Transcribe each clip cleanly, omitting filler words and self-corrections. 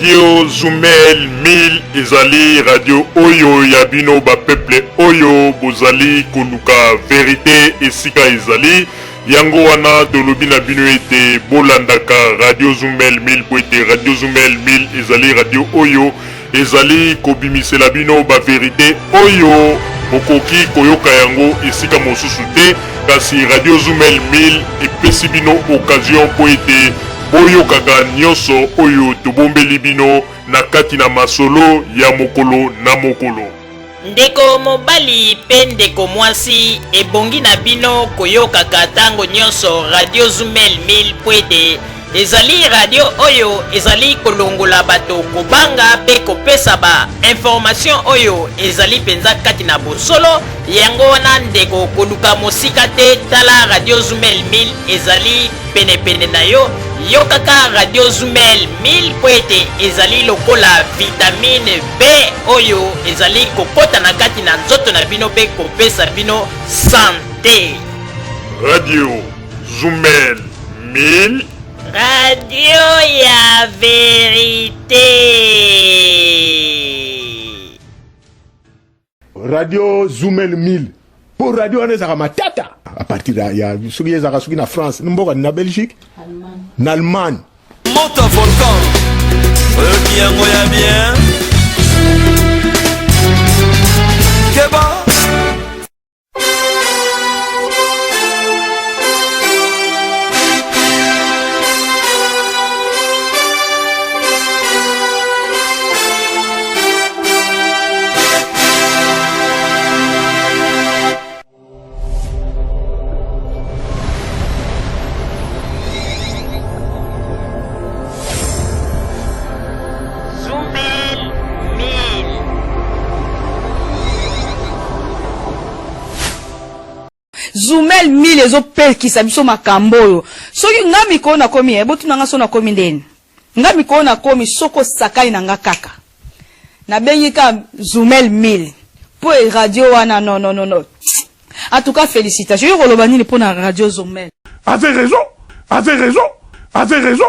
Radio Zumel 1000 ezali radio oyo ya bino ba peuple oyo bozali koluka verite esika ezali. Yango wana tolobi na bino ete bolandaka Radio Zumel 1000 po ete Radio Zumel 1000 ezali radio oyo ezali kobimisela bino ba verite oyo bokoki koyoka yango esika mosusu te, kasi Radio Zumel 1000 epesi bino occasion mpo ete boyokaka nyonso oyo tobombeli bino na kati na masolo ya mokolo na mokolo. Ndeko mobali pe ndeko mwasi, ebongi na bino koyokaka tango nionso Radio Zumel 1000 po ete ezali radio oyo ezali kolongola bato kobanga pe kopesa ba information oyo ezali penza kati na bosolo. Yango wana ndeko koluka mosika te, tala Radio Zumel 1000 ezali penepene na yo. Yokaka Radio Zumel 1000 mpo ete ezali lokola vitamine B oyo ezali kokota na kati na nzoto na bino mpe kopesa bino sante. Radio Zumel 1000. Radio ya verite. Radio Zumel 1000 po radio wana ezalaka matata à partir ya soki ezalaka soki na France mboka na Belgique na Allemagne. Moto volcan oyoki yango ya bien keba. Zumel 1000 ezopekisa biso makambo oyo. Soki nga mikolo nakomi eh, botuna nga so nakomi ndeni. Nga mikolo nakomi soko osakani na nga kaka. Nabengi ka Zumel 1000 po e radio wana non non non non. En tout cas félicitations. Yo koloba nini pona radio Zumel? Avait raison, avait raison, avait raison.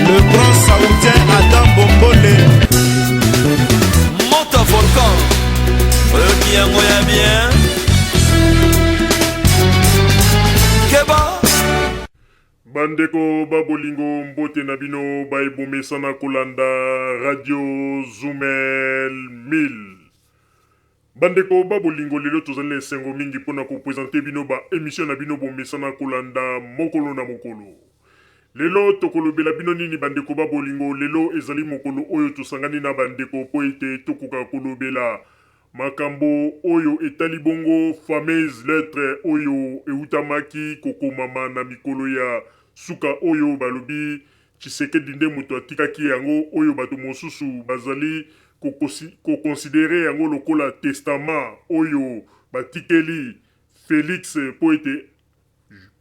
Le grand saoudien Adam Bombole. Moto volcan. Oyoki yango ya bien. Keba. Bandeko ba bolingo mbote na bino baye bomesana kolanda radio Zumel 1000. Bandeko ba bolingo lelo tozali na esengo mingi pona ko presenter bino ba emission na bino bomesana kolanda mokolo na mokolo. Lelo tokolobela bino nini bandeko ba bolingo lelo ezali mokolo oyo tosangani na bandeko po ete tokoka kolobela Makambo oyo etali bongo fameuse lettre oyo ewutamaki kokomama na mikolo ya suka oyo balobi Tshisekedi nde moto atikaki yango oyo bato mosusu bazali ko considerer yango lokola testament oyo batikeli Felix mpo ete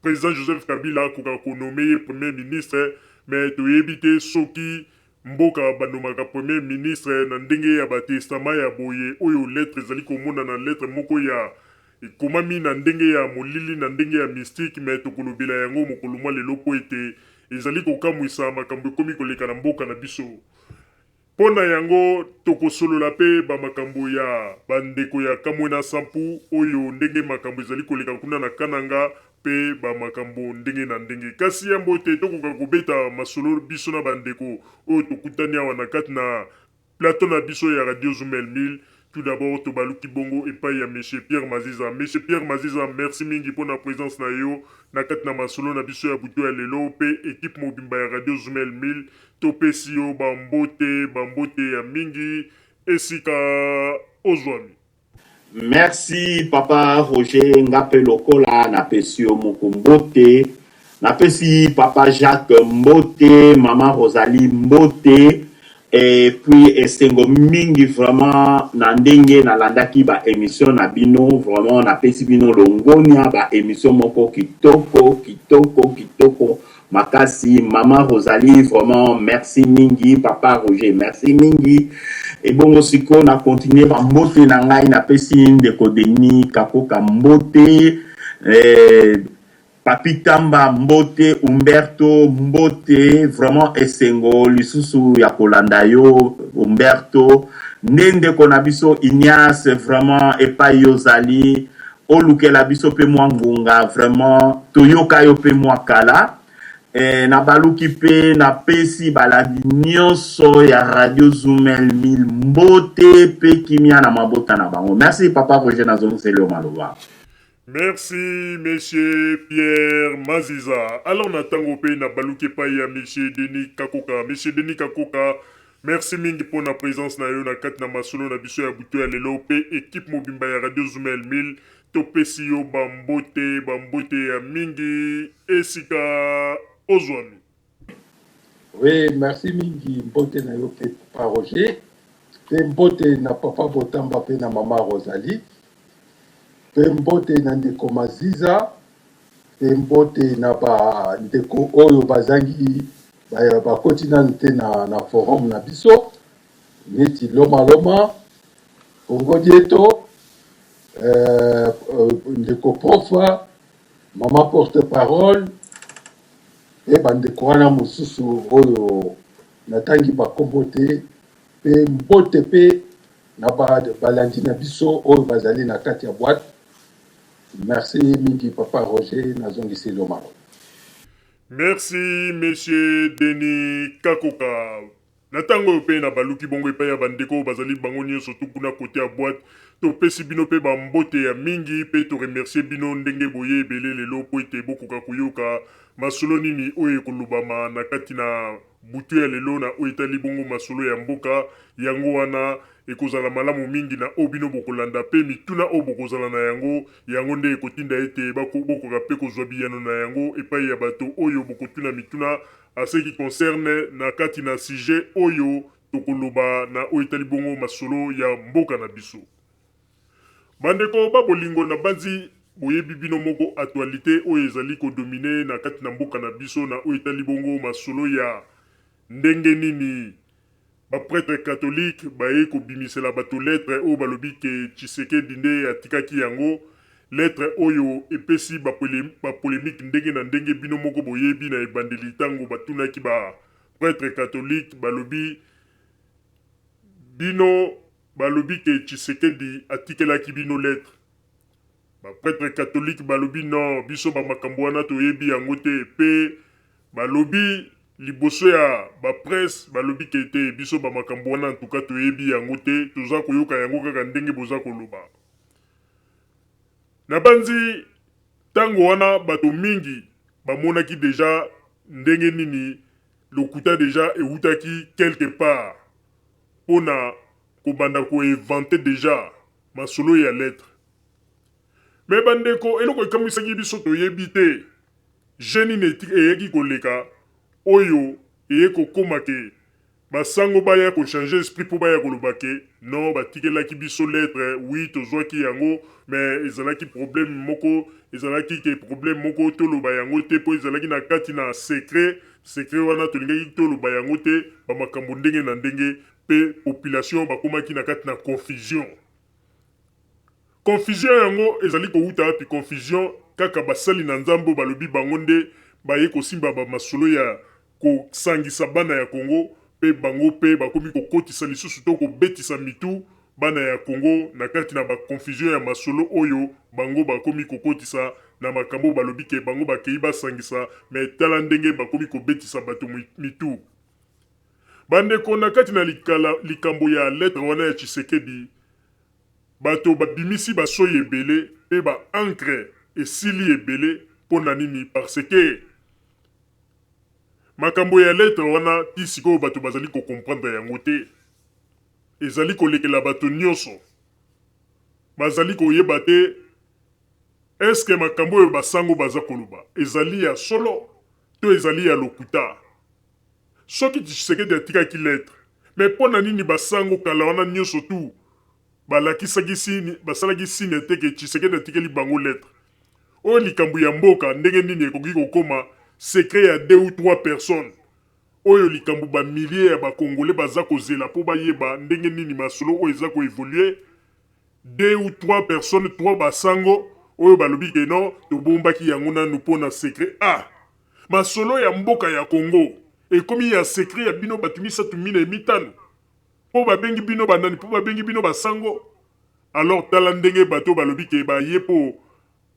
President Joseph Kabila akoka ko nommer ye premier ministre mais toyebi te soki mboka ba nomaka premier ministre na ndenge ya ba testament ya boye oyo lettre ezali komonana lettre moko ya ekomami na ndenge ya molili na ndenge ya mystique mais tokolobela yango mokolo mwa lelo mpo ete ezali kokamwisa makambo ekomi koleka na mboka na biso. Mpo na yango, tokosolola mpe ba makambo ya ba ndeko ya Kamwena Nsampu oyo ndenge makambo ezali koleka kuna na Kananga mpe ba makambo ndenge na ndenge. Kasi yambo ete tokoka kobeta masolo biso na ba ndeko oyo tokutani awa na kati na plateau na biso ya Radio Zumel 1000, tout d'abord tobaluki bongo epayi ya Monsieur Pierre Maziza. Monsieur Pierre Maziza, merci mingi mpo na presence na yo na kati na masolo na biso ya butu ya lelo mpe equipe mobimba ya Radio Zumel 1000 Topesi yo ba mbote, ba mbote ya mingi esika ozwami. Merci papa Roger nga pe lokola na pesi yo moko mbote. Napesi papa Jacques mbote, maman Rosalie mbote et puis esengo mingi vraiment na ndenge nalandaki ba emission na bino vraiment napesi bino longonia ba emission moko kitoko kitoko kitoko makasi maman Rosalie vraiment merci mingi papa Roger merci mingi ebongo sikoyo na continuer ba mbote na ngai napesi ndeko Denis Kakoka mbote eh, Papy Tamba mbote Humberto mbote vraiment esengo lisusu ya kolanda yo Humberto nde ndeko na biso Ignace vraiment epai yo ozali olukela biso pe mwa ngonga vraiment toyoka yo pe mwa kala eh, nabaluki pe napesi balandi nyonso ya radio Zumel 1000 mbote pe kimia na mabota na bango. Merci papa Roger, nazongiseli yo maloba. Merci monsieur Pierre Maziza. Alors na tango pe na baluki epai ya monsieur Denis Kakoka. Monsieur Denis Kakoka, merci mingi mpo na présence na yo na kati na masolo na biso ya butu ya lelo pe équipe mobimba ya Radio Zumel 1000 topesi yo bambote bambote ya mingi esika ozwami. Oui, merci mingi mbote na yo pe papa Roger pe mbote na papa Botamba pe na mama Rosalie pe mbote na ndeko Maziza pe mbote na ba ndeko oyo bazangi bakoti nanu te na, na forum na biso neti Loma Loma Congo Dieto euh, euh, ndeko Profa mama porte parole Pe ba ndeko wana mosusu oyo natangi ba kombo te, pe mbote pe na ba balandi na biso oyo bazali na kati ya boite. Merci mingi papa Roger, nazongiseli yo maloba. Merci monsieur Denis Kakoka. Na tango oyo pe nabaluki bongo epai ya bandeko oyo bazali bango nionso tout kuna cote ya boite, topesi bino pe ba mbote ya mingi pe to remercier bino ndenge boye ebele lelo po ete bokoka koyoka masolo nini oyo ekolobama na kati na butu ya lelo na oyo etali bongo masolo ya mboka. Yango wana ekozala malamu mingi na oyo bino bokolanda pe mituna oyo bokozala na yango, yango nde ekotinda ete bokoka pe kozua biyano na yango epai ya bato oyo bokotuna mituna En ce qui concerne na kati na sujet oyo tokoloba na oyo etali bongo masolo ya mboka na biso. Bandeko ba bolingo nabanzi boyebi bino moko actualite oyo ezali ko dominer na kati na mboka na biso na oyo etali bongo masolo ya ndenge nini Ba pretres catholiques baye kobimisela bato lettre oyo balobi ke Tshisekedi nde atikaki yango. Lettre oyo epesi ba polemiques ndenge na ndenge bino moko boyebi na ebandeli tango batunaki ba pretres catholiques balobi bino balobi ke Tshisekedi atikelaki bino lettre. Ba pretres catholiques balobi non biso ba makambo wana toyebi yango te pe balobi liboso ya ba presse balobi ke te biso ba makambo wana en tout cas toyebi yango te toza koyoka yango kaka ndenge boza koloba. Nabanzi tango wana bato mingi bamonaki dejà ndenge nini lokuta dejà ewutaki quelque part pona kobanda ko inventer dejà masolo ya lettre. Mais ba ndeko eloko ekamwisaki biso toyebi te jeu nini eyaki koleka oyo eye kokoma ke ba sango baya ko changer esprit po baya koloba ke non batikelaki biso lettre oui tozwaki yango mais ezalaki problème moko ezalaki ke problème moko toloba yango te po ezalaki na kati na secret secret wana tolingaki toloba yango te ba makambo ndenge na ndenge pe population bakomaki na kati na confusion. Confusion yango ezali kowuta wapi? Confusion kaka basali na Nzambe oyo balobi bango nde baye kosimba ba masolo ya kosangisa bana ya Congo pe bango pe bakomi kokotisa lisusu to kobetisa mitu bana ya Congo na kati na ba confusion ya masolo oyo bango bakomi kokotisa na makambo oyo balobi ke bango bakeyi basangisa mais tala ndenge bakomi kobetisa bato mitu. Bandeko na kati na likambo ya lettre wana ya Tshisekedi Bato babimisi ba soyi ebele pe ba encre esili ebele pona nini parce que makambo ya lettre wana ti sikoyo bato bazali ko comprendre yango te ezali kolekela bato nioso bazali koyeba te. Est-ce que makambo oyo basango baza koloba ezali ya solo to ezali ya lokuta? Soki Tshisekedi atikaki lettre, mais mpo na nini basango kala wana nionso tout balakisaki signe, basalaki signe te que Tshisekedi atikeli bango lettre? Oyo likambo ya mboka ndenge nini ekoki kokoma secret ya deux ou trois personnes? Oyo likambo ba milliers ya ba congolais baza kozela mpo bayeba ndenge nini masolo oyo eza ko evoluer. Deux ou trois personnes, trois ba sango oyo balobi que non tobombaki yango nanu mpo na secret. Ah! Masolo ya mboka ya Congo ekomi ya secret ya bino batu misatu, minei, mitano? Mpo babengi bino ba nani? Mpo babengi bino ba sango? Alors tala ndenge bato oyo balobi que baye mpo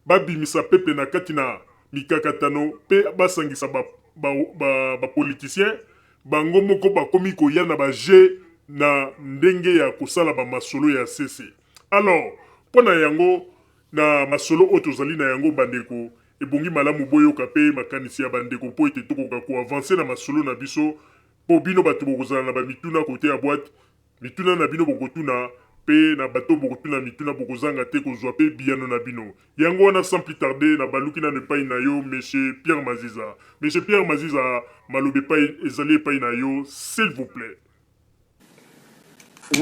babimisa peuple na kati na mikakatano mpe basangisa ba, ba, ba, ba politiciens, bango moko bakomi koya na ba jeux na ndenge ya kosala ba masolo ya sese. Alors, mpo na yango, na masolo oyo tozali na yango bandeko, ebongi malamu boyoka mpe makanisi ya bandeko mpo ete tokoka ko avancer na masolo na biso, mpo bino bato bokozala na ba mituna cote ya boite, Mituna na bino bokotuna, pe na bato bokotuna mituna bokozanga te kozua pe biyano na bino. Yango wana sans plus tarder nabaluki nanu epayi na yo Monsieur Pierre Maziza. Monsieur Pierre Maziza maloba epayi ezali epayi na yo s'il vous plait.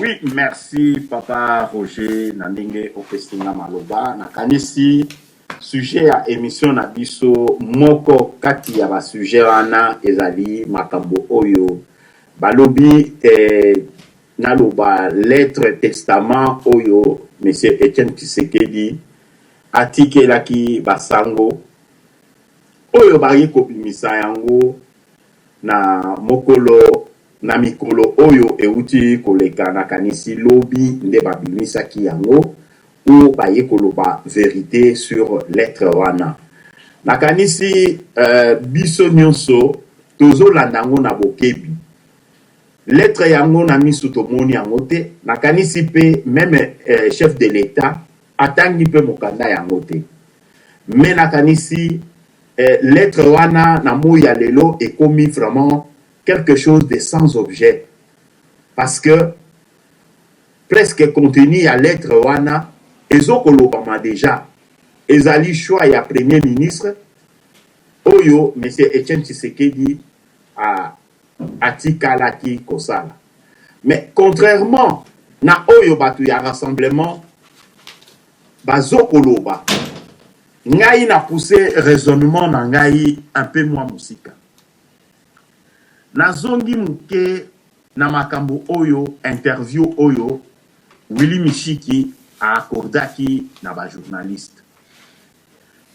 Oui merci papa Roger na ndenge opesi nga maloba nakanisi sujet ya emission na biso moko kati ya ba sujet wana ezali makambo oyo Balobi eh, naloba lettre testament oyo monsieur Etienne Tshisekedi atikelaki ba sango oyo baye kobimisa yango na mokolo na mikolo oyo ewuti koleka nakanisi lobi nde babimisaki yango ou baye koloba verite sur lettre wana. Nakanisi euh, biso nionso tozolanda yango na bokebi. Lettre yango na misu tomoni yango te, nakanisi pe meme euh, chef de l'etat atangi pe mokanda yango te. Mais nakanisi euh, lettre wana na moyi ya lelo ekomi vraiment quelque chose de sans objet parce que Presque contenu ya lettre wana ezo kolobama dejà. Ezali choix ya premier ministre oyo monsieur Etienne Tshisekedi a atikalaki kosala. Mais contrairement na oyo batu ya rassemblement bazo koloba, ngai na pousser raisonnement na ngai un peu mua mosika. Nazongi moke na makambo oyo interview oyo Willy Mishiki a accordaki na ba journalistes.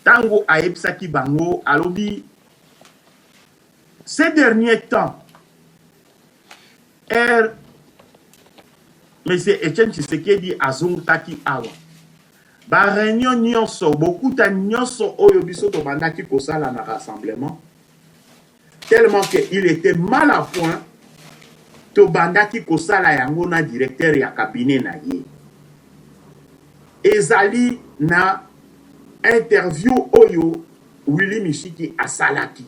Tango ayebisaki bango, alobi ces derniers temps, heure Monsieur Etienne Tshisekedi azongaki awa, ba reunions nionso, bokutani nionso oyo biso tobandaki kosala na rassemblement, tellement que il etait mal à point tobandaki kosala yango na directeur ya cabinet na ye ezali na interview oyo Willy Mishiki asalaki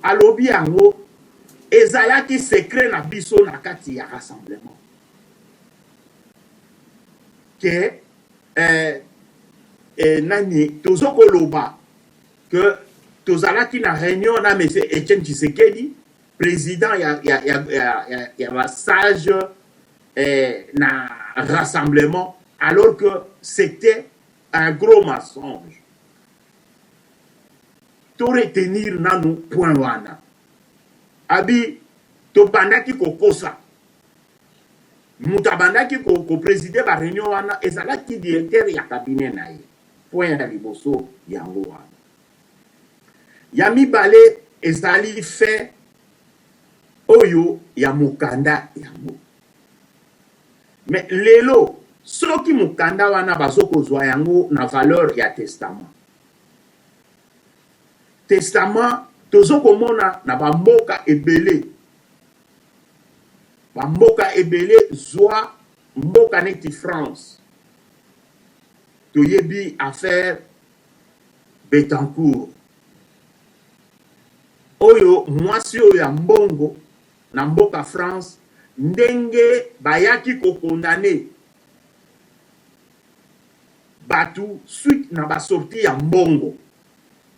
alobi yango ezalaki secret na biso na kati ya rassemblement ke eh, eh, nani tozo koloba que tozalaki na reunion na monsieur Etienne Tshisekedi president ya ya ya ya, ya, ya ba sage eh, na rassemblement alors que c'était un gros mensonge. To retenir nanu point wana. Abi tobandaki kokosa moto abandaki ko preside ba reunion wana ezalaki directeur ya cabinet na ye. Point ya liboso yango wana. Ya mibale ezali fait oyo ya mokanda yango. Mais lelo soki mokanda wana bazo kozwa yango na valeur ya testament. Testament tozo komona na ba mboka ebele. Ba mboka ebele zwa mboka neti France. Toyebi affaire Bettencourt oyo mwasi oyo ya mbongo na mboka France ndenge bayaki ko condamner. batu suite na ba sortie ya mbongo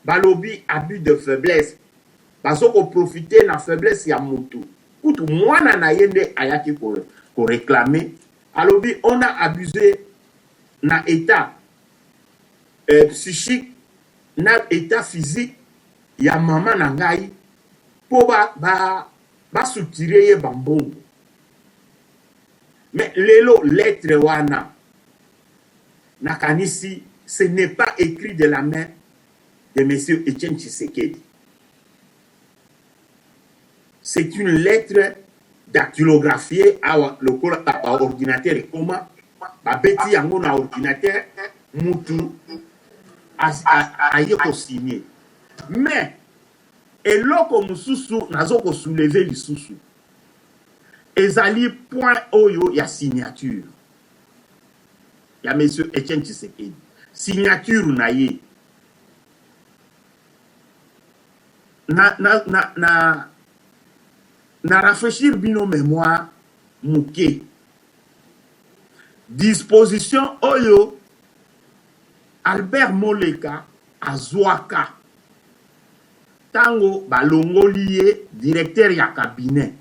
balobi abus de faiblesse bazo ko profiter na faiblesse ya mutu kutu mwana na ye nde ayaki ko ko reclamer alobi on a abuse na etat euh, psychique na etat physique ya mama na ngai po ba ba ba soutirer ye ba mbongo mais lelo lettre wana nakanisi ce n'est pas écrit de la main de monsieur Etienne Tshisekedi c'est une lettre dactylographiée awa lokola ba ordinateur ekoma babeti yango na ordinateur mutu aye ko signer mais eloko mosusu nazo ko soulever lisusu ezali point oyo ya signature ya monsieur Etienne Tshisekedi signature na ye na na na na na rafraîchir bino memoire moke disposition oyo Albert Moleka azwaka tango balongoli ye directeur ya cabinet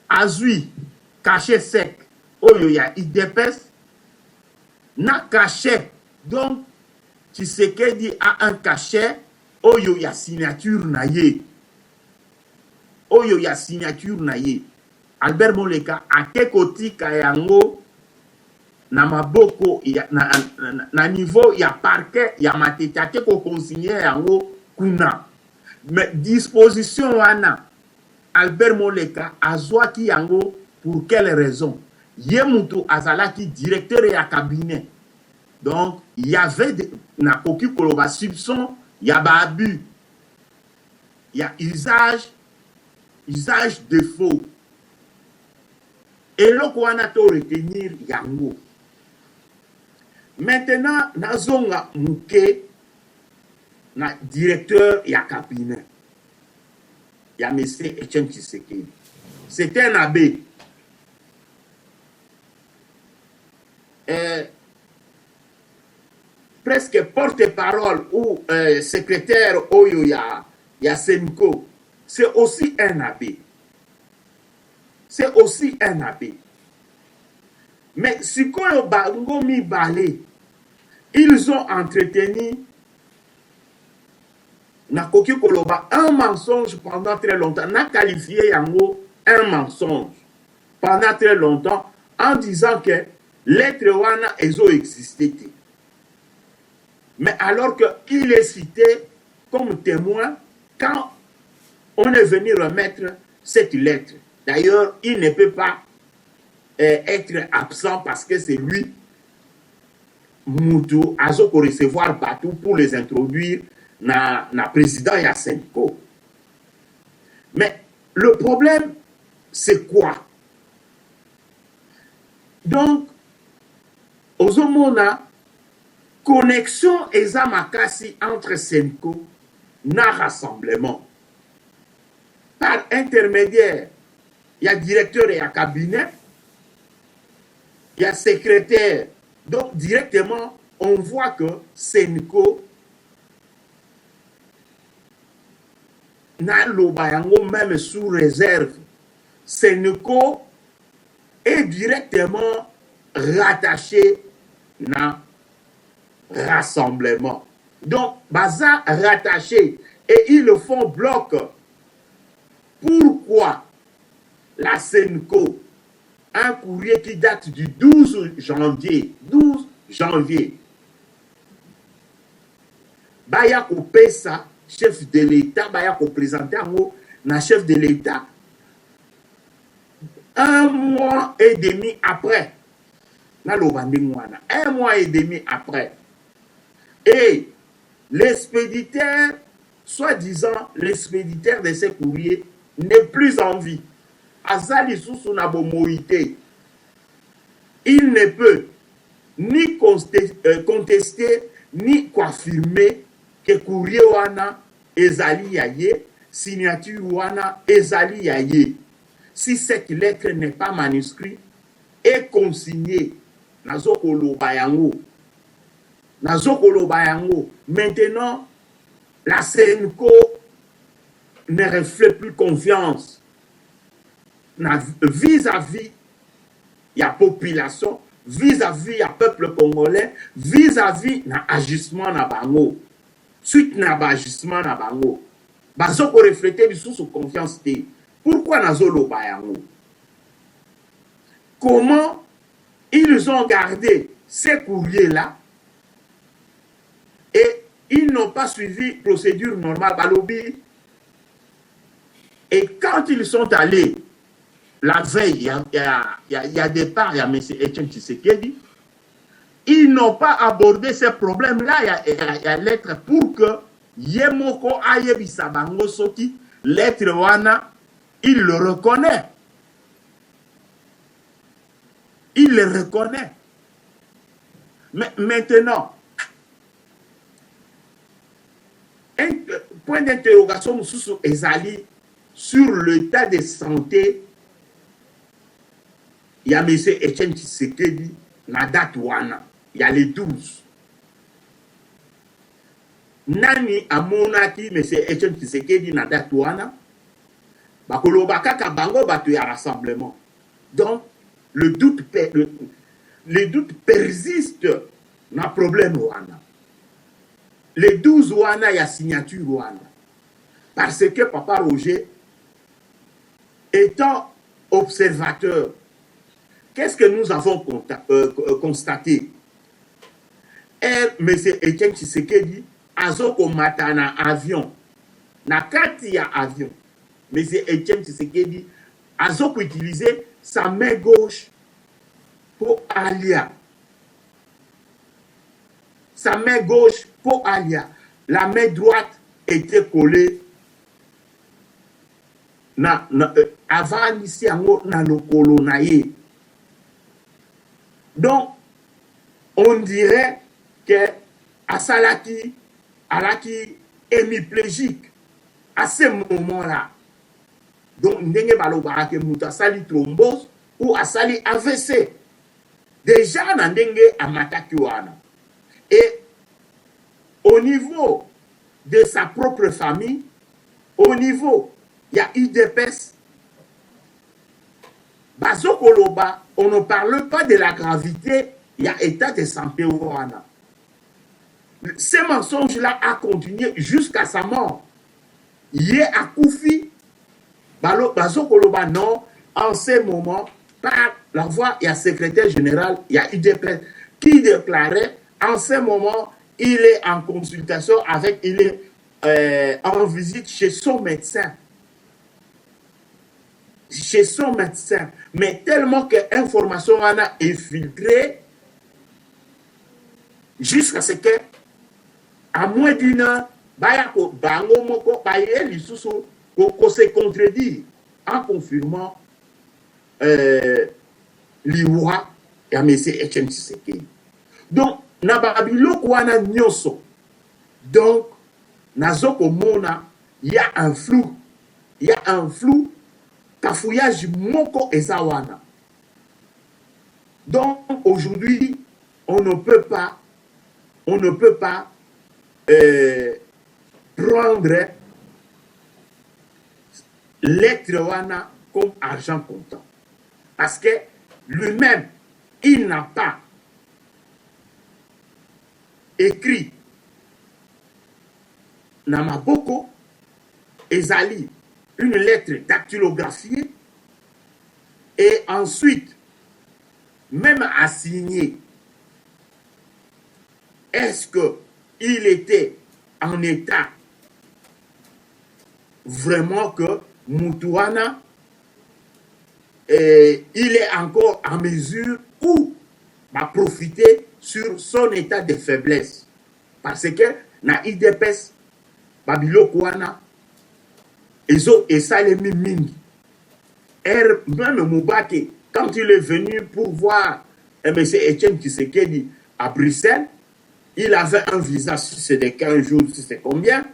azwi cachet sec oyo ya udps na cachet donc Tshisekedi a un cachet oyo ya signature na ye oyo ya signature na ye Albert Moleka ake kotika yango na maboko ya, na, na, na niveau ya parquet ya Matete ake ko consigner yango kuna mais disposition wana Albert Moleka azwaki yango pour quelle raison ye mutu azalaki directeur ya cabinet donc il y avait de, nakoki koloba soupçon ya ba abus ya usage usage de faux eloko wana to retenir yango maintenant nazonga muke na directeur ya cabinet ya monsieur Etienne Tshisekedi c'est un abbé euh, presque porte-parole ou euh, secrétaire oyo ya ya Semco c'est aussi un abbé c'est aussi un abbé mais sikoyo bango mibale ils ont entretenu nakoki koloba un mensonge pendant très longtemps na qualifié yango un mensonge pendant très longtemps en disant que lettre wana ezo existe te mais alors que il est cité comme témoin quand on est venu remettre cette lettre d'ailleurs il ne peut pas euh, être absent parce que c'est lui mutu azo ko recevoir batu pour les introduire na, na président ya CENCO. Mais le problème, c'est quoi? Donc, ozomona connexion eza makasi entre CENCO na rassemblement par intermédiaire ya directeur ya cabinet ya secrétaire donc directement on voit que CENCO naloba yango même sous réserve CENCO est directement rattaché na rassemblement donc baza rattaché et ils le font bloc pourquoi la CENCO un courrier qui date du 12 janvier 12 janvier baya kopesa chef de l'état baya kopresente yango na chef de l'état un mois et demi après naloba ndenge wana un mois et demi après et l'expéditeur soi-disant l'expéditeur de ce courrier n'est plus en vie aza lisusu na bomoi te il ne peut ni contester ni koaffirmer que courrier wana ezali ya ye signature wana ezali ya ye si cette lettre n'est pas manuscrite et consignée nazo koloba yango. Nazo koloba yango maintenant la CENCO ne reflète plus confiance na vis-à-vis ya population, vis-à-vis ya peuple congolais, vis-à-vis na agissement na bango. Suite na ba agissement na bango, bazo ko refléter lisusu confiance te. Pourquoi nazo loba yango? Comment ils ont gardé ces courriers-là et ils n'ont pas suivi procédure normale, balobi. Et quand ils sont allés, la veille, il y a, y, a, y a départ, il y a M. Etienne Tshisekedi, ils n'ont pas abordé ces problèmes-là, il y a, y a lettre pour que ye moko ayebisa bango soki lettre wana, il le reconnaît. Il le reconnaît. Mais maintenant, un point d'interrogation mosusu ezali sur l'état de santé ya M. Etienne Tshisekedi na date wana ya le 12. Nani amonaki M. Etienne Tshisekedi na date wana? Bakoloba kaka bango bato ya rassemblement. Donc le doute persiste na problème wana. Le 12 wana ya signature wana. Parce que Papa Roger, étant observateur, qu'est-ce que nous avons constaté? M. Etienne Tshisekedi azokomata na avion. Na kati ya avion, M. Etienne Tshisekedi azoko utiliser sa main gauche pour alia. Sa main gauche pour alia. La main droite était collée na, na avandisi yango na lokolo na ye. Donc on dirait que asalaki alaki hémiplégique à ce moment-là. Donc ndenge balobaka ke moto asali thrombose ou asali AVC déjà na ndenge amataki wana. Et au niveau de sa propre famille, au niveau ya UDPS, bazokoloba, on ne parle pas de la gravité ya état de santé wana. Ce mensonge-là a continué jusqu'à sa mort. Ye akufi, bazokoloba non, en ce moment, par la voix ya secrétaire général ya UDPS qui déclarait en ce moment, il est en consultation avec, il est en visite chez son médecin. Chez son médecin. Mais tellement que l'information a infiltré jusqu'à ce que, à moins d'une heure, baya ko bango moko baye lisusu ko se contredire en confirmant liwa ya M. Etienne Tshisekedi. Donc na ba biloko wana nyonso, donc nazokomona ya un flou, ya un flou, cafouillage moko eza wana. Donc aujourd'hui, on ne peut pas prendre lettre wana comme argent comptant. Parce que lui-même, il n'a pas écrit na maboko, ezali une lettre dactylographiée et ensuite même assigné. Est-ce que il était en état vraiment que mutu wana il est encore en mesure ou va profiter sur son état de faiblesse? Parce que na UDPS babiloko wana ezo esalemi mingi. Même Mubake, quand il est venu pour voir M. Etienne Tshisekedi à Bruxelles, il avait un visa, si c'est de 15 jours, si c'est combien,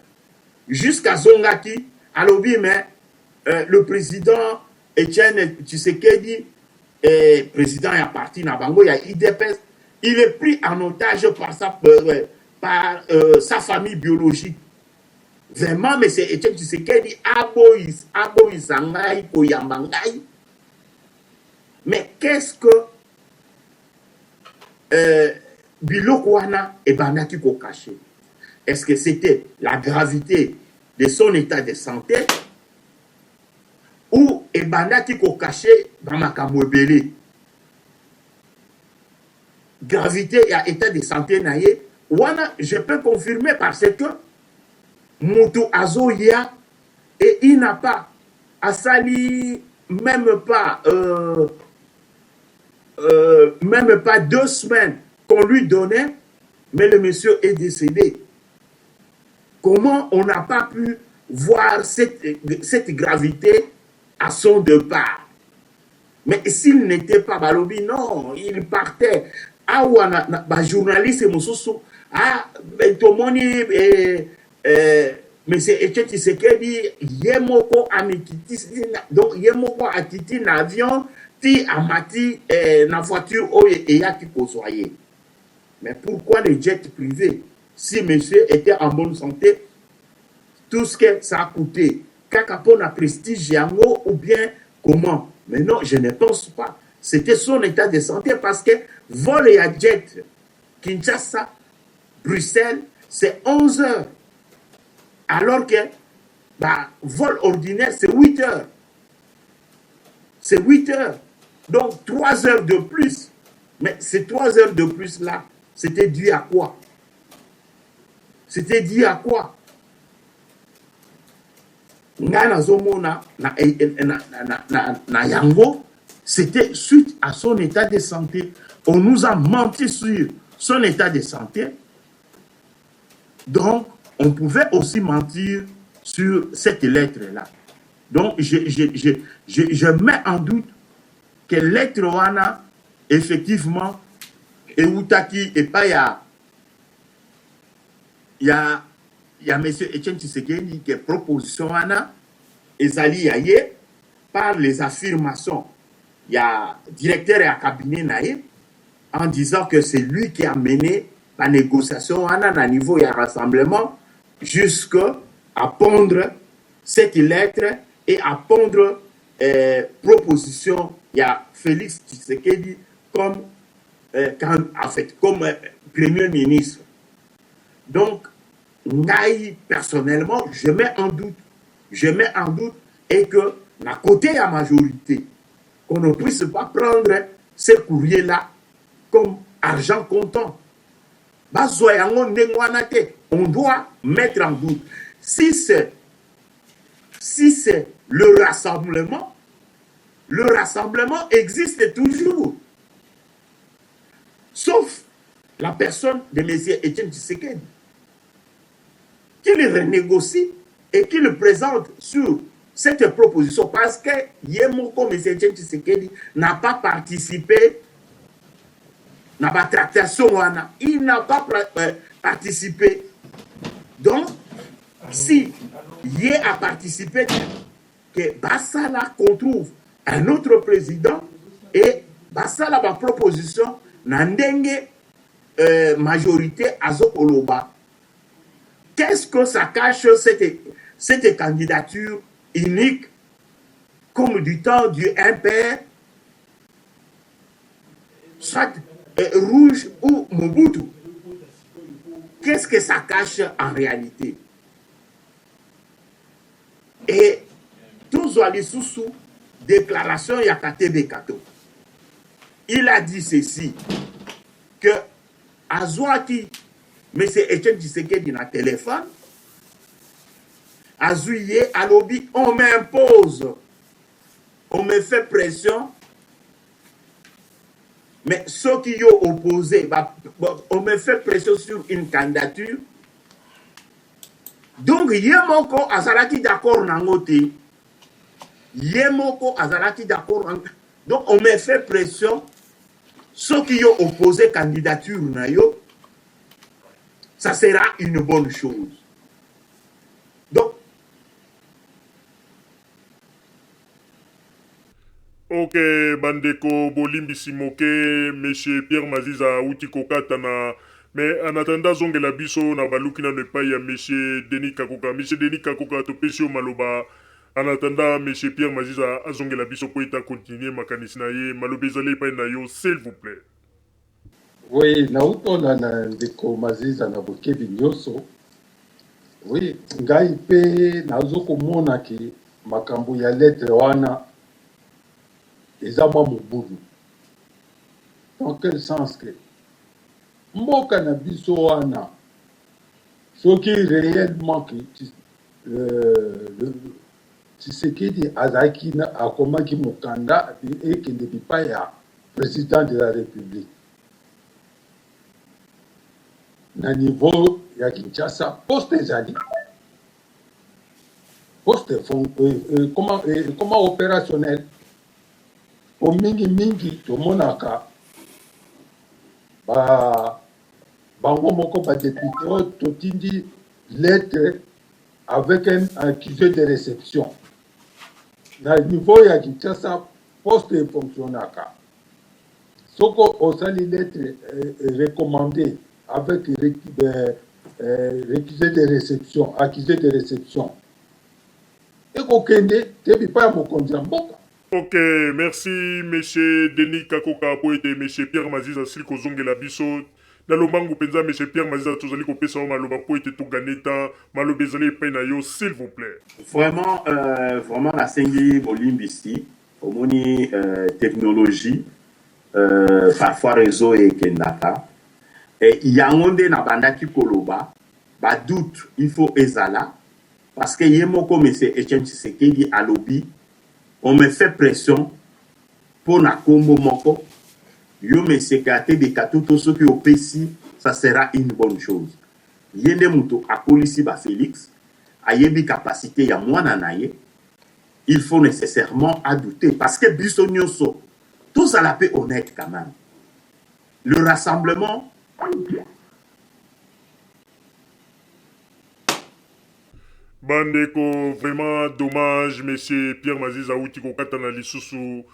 jusqu'à zongaki, alobi, mais le président Etienne Tshisekedi, président ya parti na bango, ya UDPS, Il est pris en otage par sa, euh, par, euh, sa famille biologique. Vraiment, mais c'est Etienne Tshisekedi aboyis, aboyisa ngai, koyamba ngai. Mais qu'est-ce que euh, biloko wana ebandaki kocacher? Est-ce que c'était la gravité de son état de santé ou ebandaki kocacher bamakambo ebele? Gravité ya état de santé na ye wana, je peux confirmer, parce que mutu azoya et il n'a pas asali même pas 2 semaines qu'on lui donnait, mais le monsieur est décédé. Comment on n'a pas pu voir cette gravité à son départ? Mais s'il n'était pas, balobi non, il partait awa na, na bajournaliste mosusu, ah, tomoni monsieur Etienne Tshisekedi ye moko amikitisi, donc ye moko akiti na avion ti amati na voiture oyo eyaki kozwa ye. Mais pourquoi le jet privé si monsieur était en bonne santé? Tout ce que ça a coûté kaka mpona prestige yango ou bien comment? Mais non, je ne pense pas. C'était son état de santé, parce que vol ya jet Kinshasa Bruxelles, c'est 11 heures, alors que bah, vol ordinaire, c'est 8 heures. C'est 8 heures, donc 3 heures de plus. Mais ces 3 heures de plus là, c'était dû à quoi? C'était dû à quoi? Ngai nazomona na yango, c'était suite à son état de santé. On nous a menti sur son état de santé, donc on pouvait aussi mentir sur cette lettre-là. Donc je mets en doute que lettre wana effectivement eutaki epai ya monsieur Etienne Tshisekedi, que proposition wana ezali ya ye par les affirmations ya directeur ya cabinet na ye en disant que c'est lui qui a mené la négociation wana na niveau ya rassemblement jusque à pondre cette lettre et à pondre proposition ya Félix Tshisekedi comme quand, en fait, comme premier ministre. Donc ngai personnellement, je mets en doute, je mets en doute, et que na côté ya majorité, qu'on ne puisse pas prendre ces courriers là comme argent comptant, bazwa yango ndenge wana te. On doit mettre en doute si c'est le rassemblement. Le rassemblement existe toujours, sauf la personne de M. Etienne Tshisekedi, qu'il renégocie et qu'il présente sur cette proposition, parce que ye moko M. Etienne Tshisekedi n'a pas participé na batractation wana. Il n'a pas participé. Donc si ye a participé, que basala qu'on trouve un autre président et basala baproposition na ndenge majorité azokoloba. Qu'est-ce que ça cache, cette candidature unique, comme du temps du MPR, soit rouge ou Mobutu? Qu'est-ce que ça cache en réalité? Et tozwa lisusu déclaration ya Katebe Kato. Il a dit ceci, que azwaki monsieur Etienne Tshisekedi na téléphone, azwi ye, alobi: «On m'impose, on me fait pression, mais soki yo opposé ba, on me fait pression sur une candidature.» Donc ye moko azalaki d'accord nango te, ye moko azalaki d'accord. Donc on me fait pression, soki yo opposé candidature na yo, ça sera une bonne chose. Donc Ok. Ok bandeko bolimbisi moke monsieur Pierre Maziza awuti kokatana mais en attendant azongela biso na baluki nano epayi ya monsieur Denis Kakoka. Monsieur Denis Kakoka topesi yo maloba en attendant monsieur Pierre Maziza azongela biso po ete a continuer makanisi na ye. Maloba ezali epayi na yo s'il vous plait. Oui, nauti kolanda ndeko Maziza na bokebi nyoso. Oui, ngai mpe nazo komona ke makambo ya lettre wana eza mwa mobulu. Dans quel sens que mboka na biso wana soki réellement que Tshisekedi azalaki na akomaki mokanda ekende bipai ya president de la Republique na niveau ya Kinshasa poste ezali poste ekoma operationnel po mingi mingi tomonaka ba bango moko ba depute oyo totindi lettre avec un accusé de reception na niveau ya Kinshasa poste e fonctionnaka soko osali lettre recommandée avec recusé de reception accusé de reception ekokende te bipai ya mokonzi ya mboka. Ok merci monsieur Denis Kakoka po ete monsieur Pierre Maziza asili kozongela biso na lombangu penza. Monsieur Pierre Maziza tozali kopesa yo maloba po ete to gagner temps. Maloba ezali epai na yo s'il vous plait. Vraiment vraiment nasengi bolimbisi omoni technologie parfois reseau ekendaka yango nde nabandaki koloba ba doute il faut ezala parce que ye moko monsieur Etienne Tshisekedi alobi on me fait pression mpo na kombo moko yo monsieur Kate de Katoto soki opesi ça sera une bonne chose ye nde moto akolisi ba Felix ayebi capacité ya mwana na ye il faut nécessairement a douter parce que biso nyoso tozala pe honnête quand même le rassemblement. Bandeko vraiment dommage monsieur Pierre Maziza awuti kokatana lisusu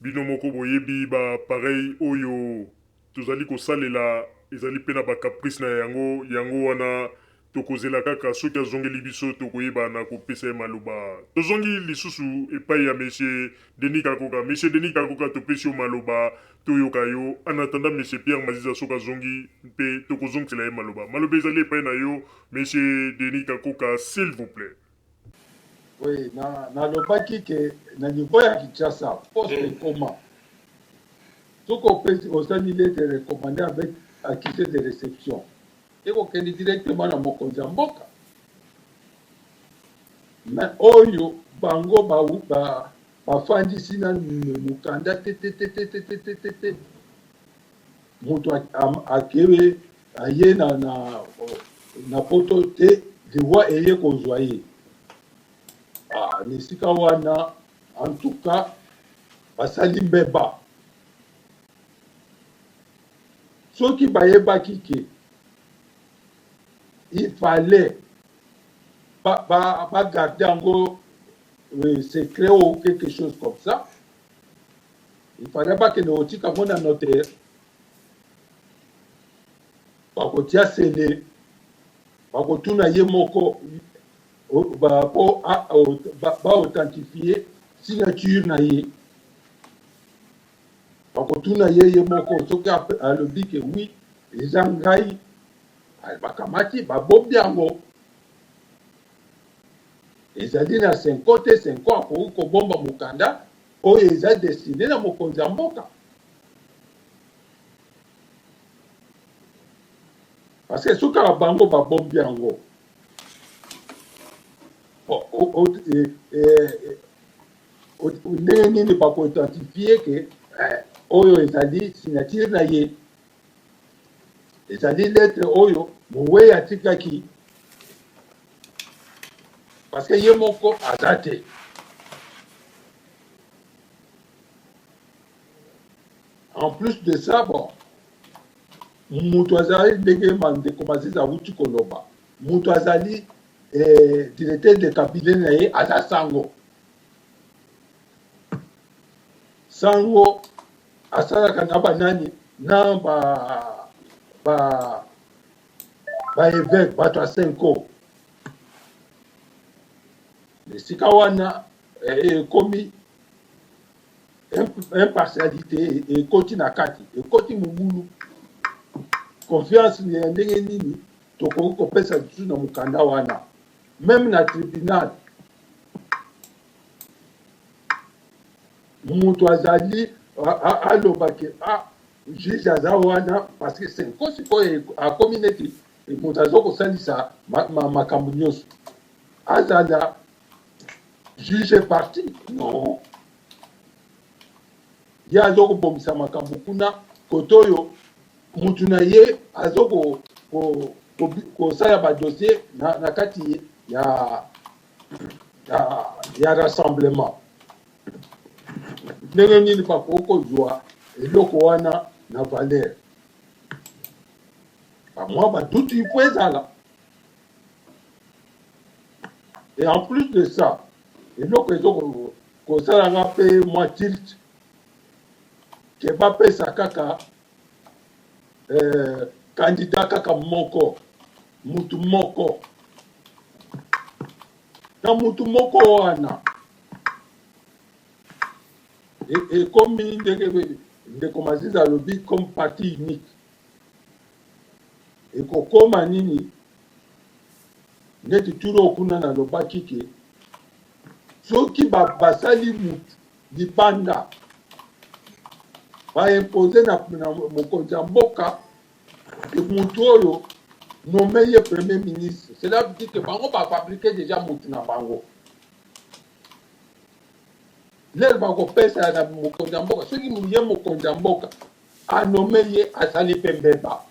bino moko boyebi ba appareil oyo tozali kosalela ezali pe na ba caprice na yango yango wana tokozela kaka soki azongeli biso tokoyeba na kopesa ye maloba tozongi lisusu epai ya monsieur Denis Kakoka monsieur Denis Kakoka topesi yo maloba toyoka yo en attendant monsieur Pierre Maziza soki azongi mpe tokozongisela ye maloba maloba ezali epai na yo monsieur Denis Kakoka s'il vous plait. Oui, na nalobaki ke na niveau ya Kinshasa poste ekoma soki opesi osali lettre recommandée avec accusé de réception ekokende directement na mokonzi ya mboka mais oyo bango bafandisi ba, ba nanu mokanda te te te te te te te te te moto akebe aye na, na, na poto te liwa eye kozwa ye ah, na esika wana en tout cas basali mbeba soki bayebaki ke il fallait ba, ba, ba garder yango euh, secret ou quelque chose comme ça il fallait bakende kotika yango na notaire bakotia sele bakotuna ye moko po baauthentifier signature na ye bakotuna ye ye moko soki alobi ke oui eza ngai bakamati babombi yango ezali na senko te senko akoki kobomba mokanda oyo eza destine na mokonzi ya mboka parce que soki kaka bango babombi yango ndenge nini bakoidentifie ke oyo ezali signature na ye ezali lettre oyo mowei atikaki parce que ye moko aza te en plus de ça bon moto azali ndenge ndeko Maziza awuti koloba moto azali eh, directeur de cabinet na ye aza sango. Sango asalaka na banani na ba ba ba evêque bato ya senko esika wana eh, ekomi impartialité ekoti na kati ekoti mobulu confiance ya ndenge nini tokoki kopesa lisusu na mokanda wana meme na tribunal Mutu azali aloba ke ah juge aza wana parce que senko sikoyo akomi neti moto aza kosalisa makambo nyonso azala juge parti non ye aza kobongisa makambo kuna kote oyo mutu na ye aza kosala badossier na kati ya ya, ya rassemblement ndenge nini bakoki kozwa eloko wana na valeur bamwa badutu ifo ezala et en plus de ça eloko ezo kosala nga mpe mwa tilt ke bapesa kaka eh, candidat kaka moko mutu moko na mutu moko wana ekomi e ndenge ndeko Maziza alobi comme parti unique ekokoma nini neti turo kuna nalobaki ke soki basali mutu libanda ba impose na, na mokonzi ya mboka ke mutu oyo nomme ye premier ministre cela veut dire que bango ba fabrique déjà mutu na bango lelo bakopesa na mokonzi ya mboka soki ye mokonzi ya mboka anome ye asali mpe mbeba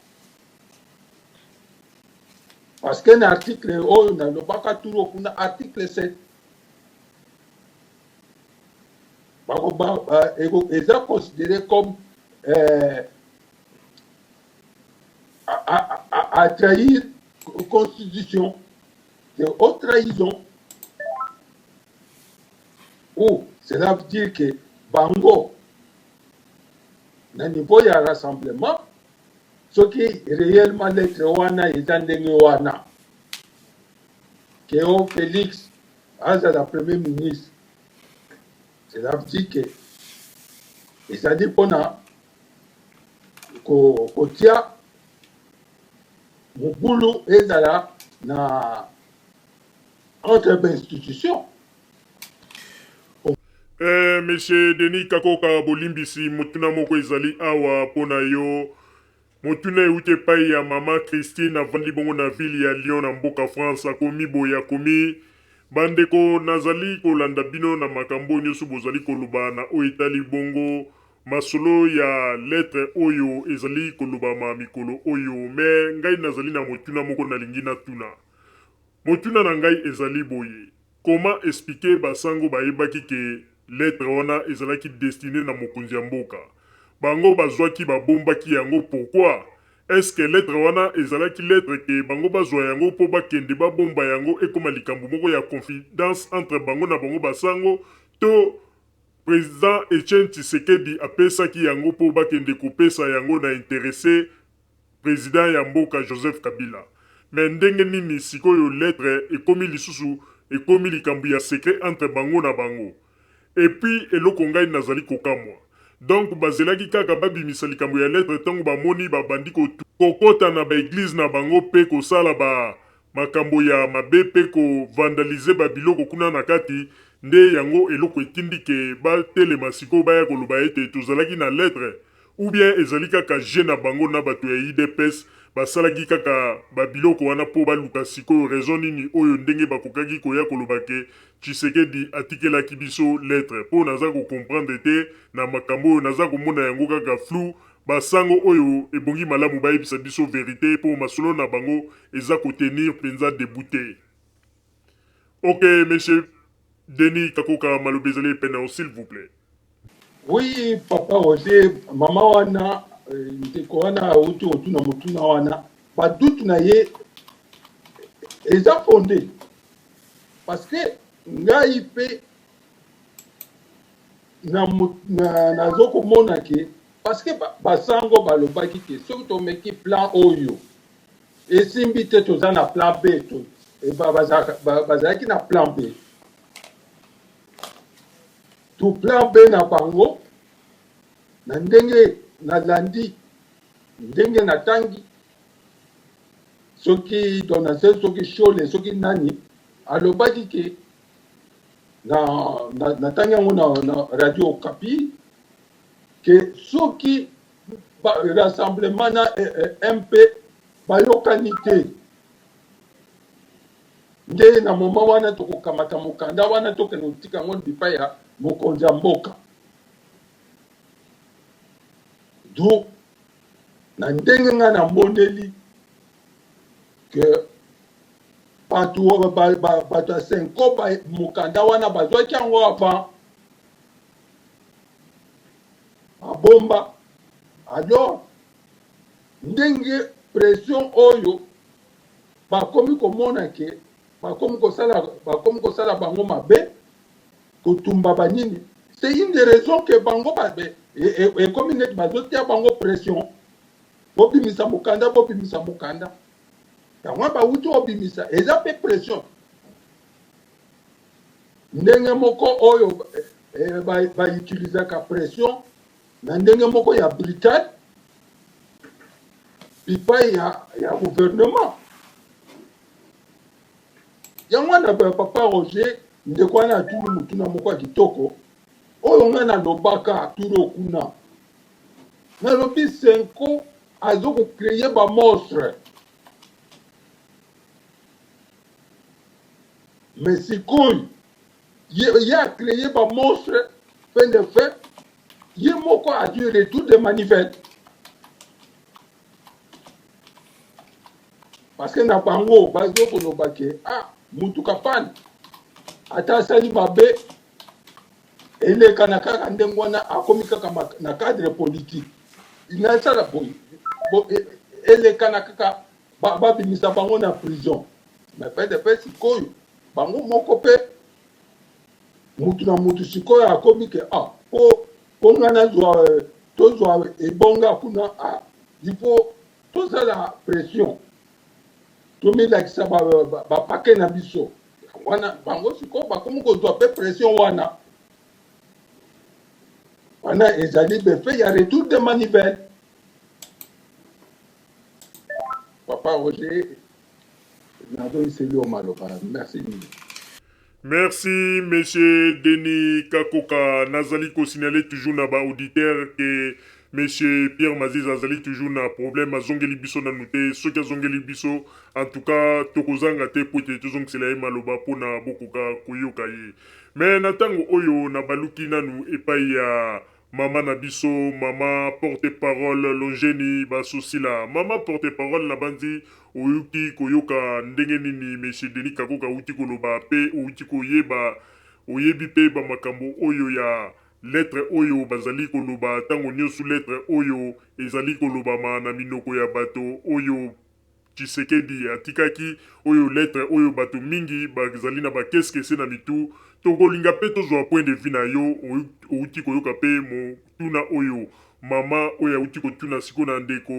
parce que na article oyo nalobaka turo kuna article 7 eza considéré comme euh, à, à, à, à trahir constitution c'est haute trahison ou cela veut dire que bango na niveau ya rassemblement soki réellement lettre wana eza ndenge wana keo Félix azala premier ministre cela veut dire que ezali mpona kotia mobulu ezala na entre ba institution. Eh, monsieur Denis Kakoka, bolimbisi motuna moko ezali awa mpo na yo. Motuna euti epai ya mama Christine avandi bongo na ville ya Lyon na mboka France. Akomi boye, akomi, Bandeko, nazali kolanda bino na makambo oyo nyonso bozali koloba na oyo etali bongo masolo ya lettre oyo ezali kolobama mikolo oyo. Mais ngai nazali na motuna moko nalingi natuna. Motuna na ngai ezali boye, Comment expliquer ba sango bayebaki ke lettre wana ezalaki destine na mokonzi ya mboka? Bango bazwaki babombaki yango pourquoi? Est-ce que lettre wana ezalaki lettre ke bango bazwa yango po bakende babomba yango ekoma likambo moko ya confidence entre bango na bango ba sango to President Etienne Tshisekedi apesaki yango po bakende kopesa yango na interesse President ya mboka Joseph Kabila. Mais ndenge nini sikoyo lettre ekomi lisusu ekomi likambo ya secret entre bango na bango? Et puis eloko ngai nazali kokamwa donc bazelaki kaka babimisa likambo ya lettre tango bamoni babandi ko kokota na ba eglise na bango pe kosala ba makambo ya mabe pe ko vandaliser ba biloko kuna na kati nde yango eloko etindi ke batelema sikoyo baya koloba ete tozalaki na lettre? Ou bien ezali kaka jeu na bango na batu ya udps basalaki kaka ba biloko wana po baluka sikoyo raison nini oyo ndenge bakokaki koya koloba ke Tshisekedi atikelaki biso lettre po naza ko comprendre te na makambo oyo naza komona yango kaka flou ba sango oyo ebongi malamu bayebisa biso verite po masolo na bango eza ko tenir penza debout te. Ok monsieur Denis Kakoka maloba ezali epai na yo s'il vous plait. Oui papa Roger, mama wana eh, ndeko wana auti kotuna motuna wana ba doute na ye eza fonde parce que ngai mpe Na na nazo komona ke parce que ba sango balobaki ke soki tomeki plan oyo esimbi te toza na plan B to bazalaki na plan B to plan B na bango na ndenge nalandi ndenge natangi soki Donatien soki Shole soki nani alobaki ke na natangi yango na, na radio Okapi ke soki ba, rassemblement na eh, eh, MP bayokani te nde na moment wana tokokamata mokanda wana tokende kotika yango bipai ya mokonzi ya mboka du na ndenge ngai namoneli ke bato bato ya senko mokanda wana bazwaki yango avant babomba alors ndenge pression oyo bakomi komona ke bakomi kosala bakomi kosala bango mabe kotumba banini c'est une des raisons que bango ekomi neti bazotia bango pression bobimisa mokanda bobimisa mokanda yango wana bawuti obimisa eza mpe pression ndenge moko oyo eh, bautilisaka ba pression na ndenge moko ya brutal bipai ya, ya gouvernement yango wana papa Roger ndeko wana atuni motuna moko ya kitoko oyo ngai nalobaka turo kuna nalobi senko azo ko créer ba monstre mais sikoyo ye, ye a créer ba monstre fin de fin ye moko azwi retour de manivelle parce que na bango bazo koloba ke ah mutu kapane ata asali mabe elekana kaka ndenge wana akomi kaka na cadre politique nasala boye e, elekana kaka babimisa bango na prison mais pdp sikoyo bango moko mpe mutu na mutu sikoyo akomi ke ah po po nga nazwa tozwa ebonga kuna ah il faut tozala pression tomilakisa bapake ba, ba na biso wana bango sikoyo bakomi kozwa mpe pression wana wana ezali befe ya retour de manivelle papa roger nazoyiseli yo maloba merci mingi Merci monsieur Denis Kakoka nazali ko signaler toujours na ba auditeurs que monsieur Pierre Maziz azali toujours na problème azongeli biso nanu te soki azongeli biso en tout cas tokozanga te po ete tozongisela ye maloba pona bokoka koyoka ye mais na tango oyo nabaluki nanu epai ya Mama na biso mama porte parole Longeni Basosila. Mama porte parole nabanzi oyuki koyoka ndenge nini monsieur Denis Kakoka awuti koloba pe owuti koyeba oyebi pe ba makambo oyo ya lettre oyo bazali koloba tango nioso lettre oyo ezali kolobama na minoko ya bato oyo Tshisekedi atikaki oyo lettre oyo bato mingi bazali na ba keskese na mitu tokolinga pe tozua point de vue na yo owuti koyoka pe motuna oyo mama oyo awuti kotuna sikoyo na ndeko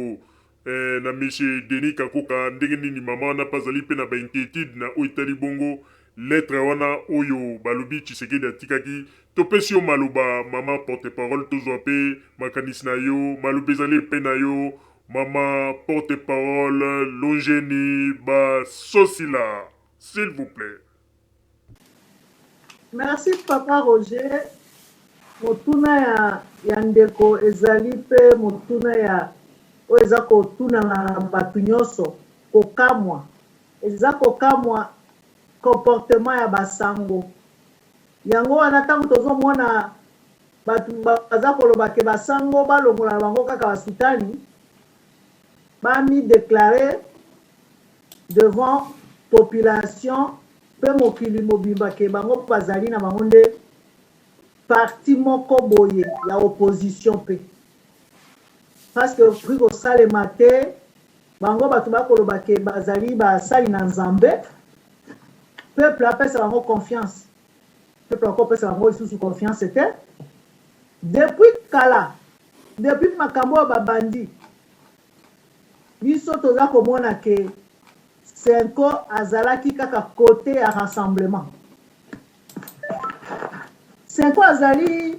eh, na monsieur Denis Kakoka ndenge nini mama wana pe azali pe na ba inquietude na oyo etali bongo lettre wana oyo balobi Tshisekedi atikaki topesi yo maloba mama porte parole tozua pe makanisi na yo maloba ezali epai na yo Maman porte parole Longeni ba sosila s'il vous plait. Merci papa Roger, motuna ya, ya ndeko ezali pe motuna ya oyo eza kotuna na bato nyonso, kokamwa eza kokamwa comportement ya basango yango wana ntango tozomona Batu baza koloba ke ba sango balongola na bango kaka ba sutani ba mi declarer devant population pe mokili mobimba ke bango bazali na bango nde parti moko boye ya opposition pe parce que ekoki kosalema te bango batu bakoloba ke bazali basali na Nzambe peuple apesa bango confiance. Peuple ako pesa bango lisusu confiance te. Depuis kala, depuis makambo oyo babandi, biso toza komona ke Cenco azalaki kaka cote ya rassemblement. Cenco azali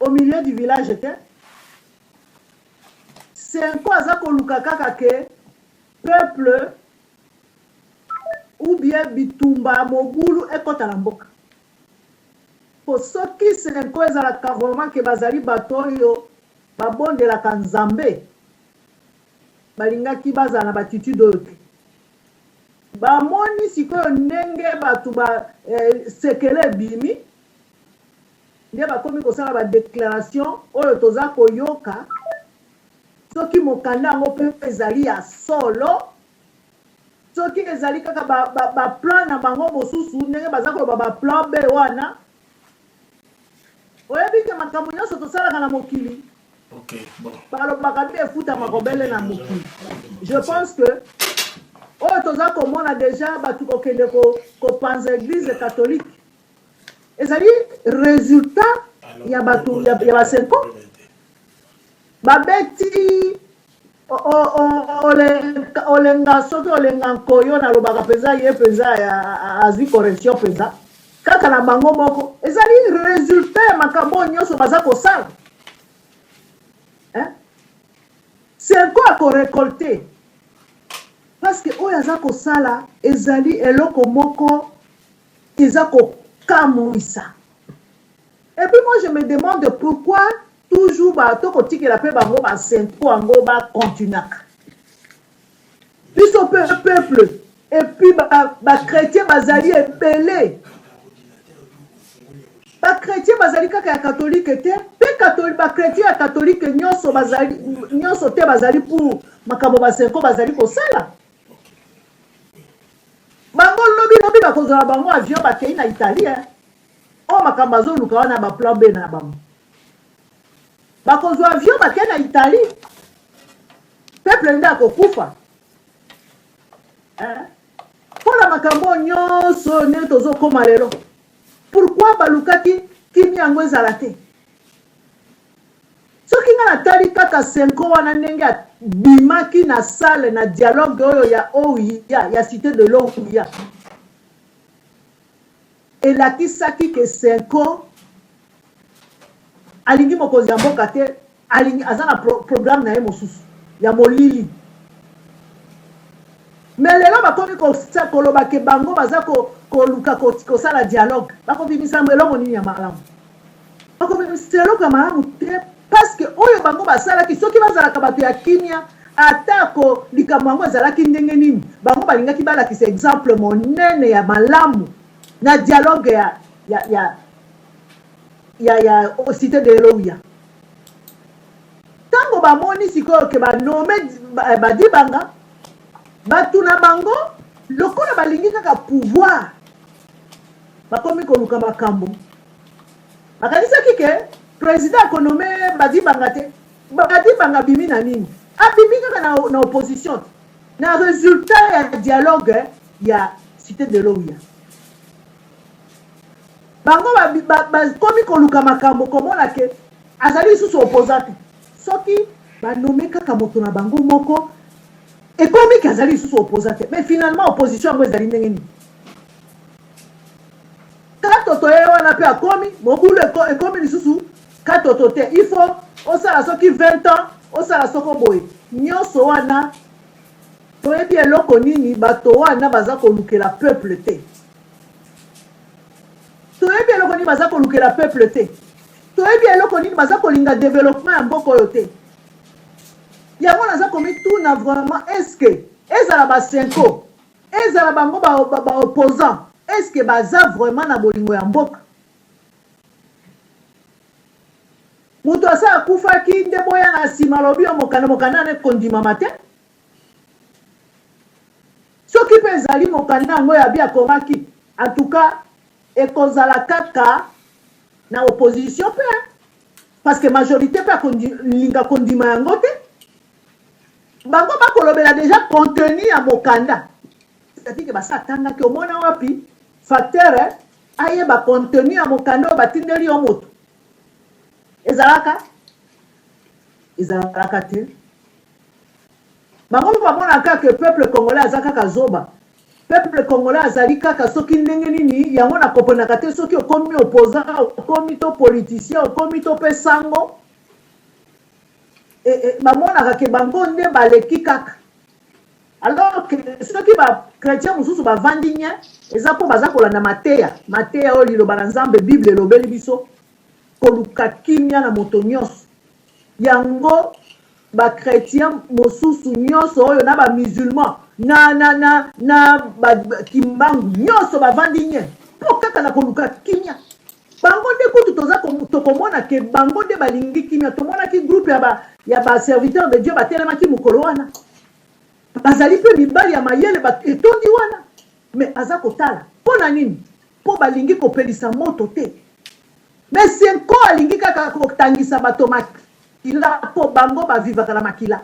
au milieu du village te. Cenco aza koluka kaka ke peuple ou bien bitumba mobulu ekota na mboka. Po soki Cenco ezalaka vraiment ke bazali bato oyo babondelaka Nzambe, balingaki bazala na ba attitude oyo te. Bamoni sikoyo ndenge bato ba eh, sekele ebimi nde bakomi kosala ba declaration oyo toza koyoka soki mokanda yango mpe ezali ya solo soki ezali kaka ba, ba, ba plan na bango mosusu ndenge baza koloba ba plan B wana oyebi ke makambo nyonso tosalaka na mokili balobaka nde efutamaka obele na mokili. Je pense que oyo toza komona deja bato kokende kopanza eglise catholique ezali resultat ya bato ya basenko babeti olenga soki olenga nkoyo nalobaka mpenza ye mpenza azwi correction mpenza kaka na bango moko ezali resultat ya makambo oyo nyonso baza kosala Cenco akorecolte parce que oyo aza kosala ezali eloko moko eza kokamwisa. Et puis moi je me demande pourquoi toujours ba to kotikela pe bango ba Cenco yango ba continuaka. Biso pe peuple et puis ba, ba chrétiens bazali ebele. Ba chrétiens bazali kaka ya catholique te, pe catholique ba chrétiens ya catholique nyonso bazali nyonso te bazali pour makambo ba Cenco bazali kosala. Bango lobi lobi bakozala bango avion bakei na Italie. Hein. Oyo makambo azoluka wana ba plan B na bango. Bakozwa avion bakei na Italie. Peuple nde akokufa. Hein? Mpo na makambo nyonso ndenge tozokoma lelo. Pourquoi balukaki kimia yango ezala te? Soki nga natali kaka Cenco wana ndenge abimaki na salle na dialogue oyo ya OUA ya cite de l'OUA elakisaki ke Cenco alingi mokonzi ya mboka te, alingi aza na pro, programme na ye mosusu ya molili. Mais lelo bakomi koloba ke bango baza koluka kosala dialogue, bakobimisa eloko nini ya malamu? Bakobimisa eloko ya malamu te parce que oyo bango basalaki, soki bazalaka bato ya kimia, atako likambo yango ezalaki ndenge nini, bango balingaki balakisa exemple monene ya malamu na dialogue ya ya ya ya, ya cité de Eloia. Tango bamoni sikoyo ke ba nomme Badibanga, bato na bango lokola balingi kaka pouvoir, bakomi koluka makambo. Bakanisaki ke president akonome Badibanga te. Badibanga abimi na nini? Abimi kaka na, na opposition te. Na resultat ya dialogue ya cité de l'Ouya. Bango bakomi koluka makambo komona ke azali lisusu opposant te. Soki ba nomme kaka moto na bango moko ekomi ke azali lisusu opposant te. Mais finalement opposition yango ezali ndenge nini? Katoto ye wana pe akomi mobulu ekomi lisusu katoto te. Il faut osala soki 20 ans osala soko boye nyonso wana toyebi eloko nini bato wana baza kolukela peuple te. Toyebi eloko nini baza kolukela peuple te. Toyebi eloko nini baza kolinga developpement ya mboka oyo te. Yango naza komituna vraiment est ce que ezala ba Cenco, ezala bango ba, ba, ba opposants, est ce que baza vraiment na bolingo ya mboka? Moto asa akufaki nde boya na nsima alobi yo mokanda mokanda wana ekondimama te. Soki pe ezali mokanda yango ya bi akomaki, en tout cas ekozala kaka na opposition pe parce que majorite pe akolinga kondima yango te. Bango bakolobela dejà contenu ya mokanda, c'est-à-dire que basi atangaki, omona wapi facteur ayeba contenu ya mokanda oyo batindeli yo moto. Ezalaka? Ezalaka te. Bango bamonaka kaka que peuple congolais aza kaka zoba. Peuple congolais azali kaka soki ndenge nini, yango na comprenaka te soki okomi opposant, okomi to politicien, okomi to pe sango, e, e, bamonaka ke bango nde baleki kaka. Alors que soki ba chretien mosusu bavandi nye, eza mpo baza kolanda mateya, mateya oyo liloba na Nzambe Bible elobeli biso, koluka kimia na moto nyonso. Yango ba chretiens mosusu nyonso oyo na ba musulmans na na na na ba kimbangu nyonso bavandi nye mpo kaka na koluka kimia. Bango nde kutu toza tokomona ke bango nde balingi kimia. Tomonaki groupe ya ba ya ba serviteurs de Dieu batelemaki mokolo wana, bazali mpe mibali ya mayele etondi wana, mais baza kotala mpo na nini? Mpo balingi kopelisa moto te. Mais Cenco alingi kaka kotangisa bato makila mpo bango ba vivaka na makila.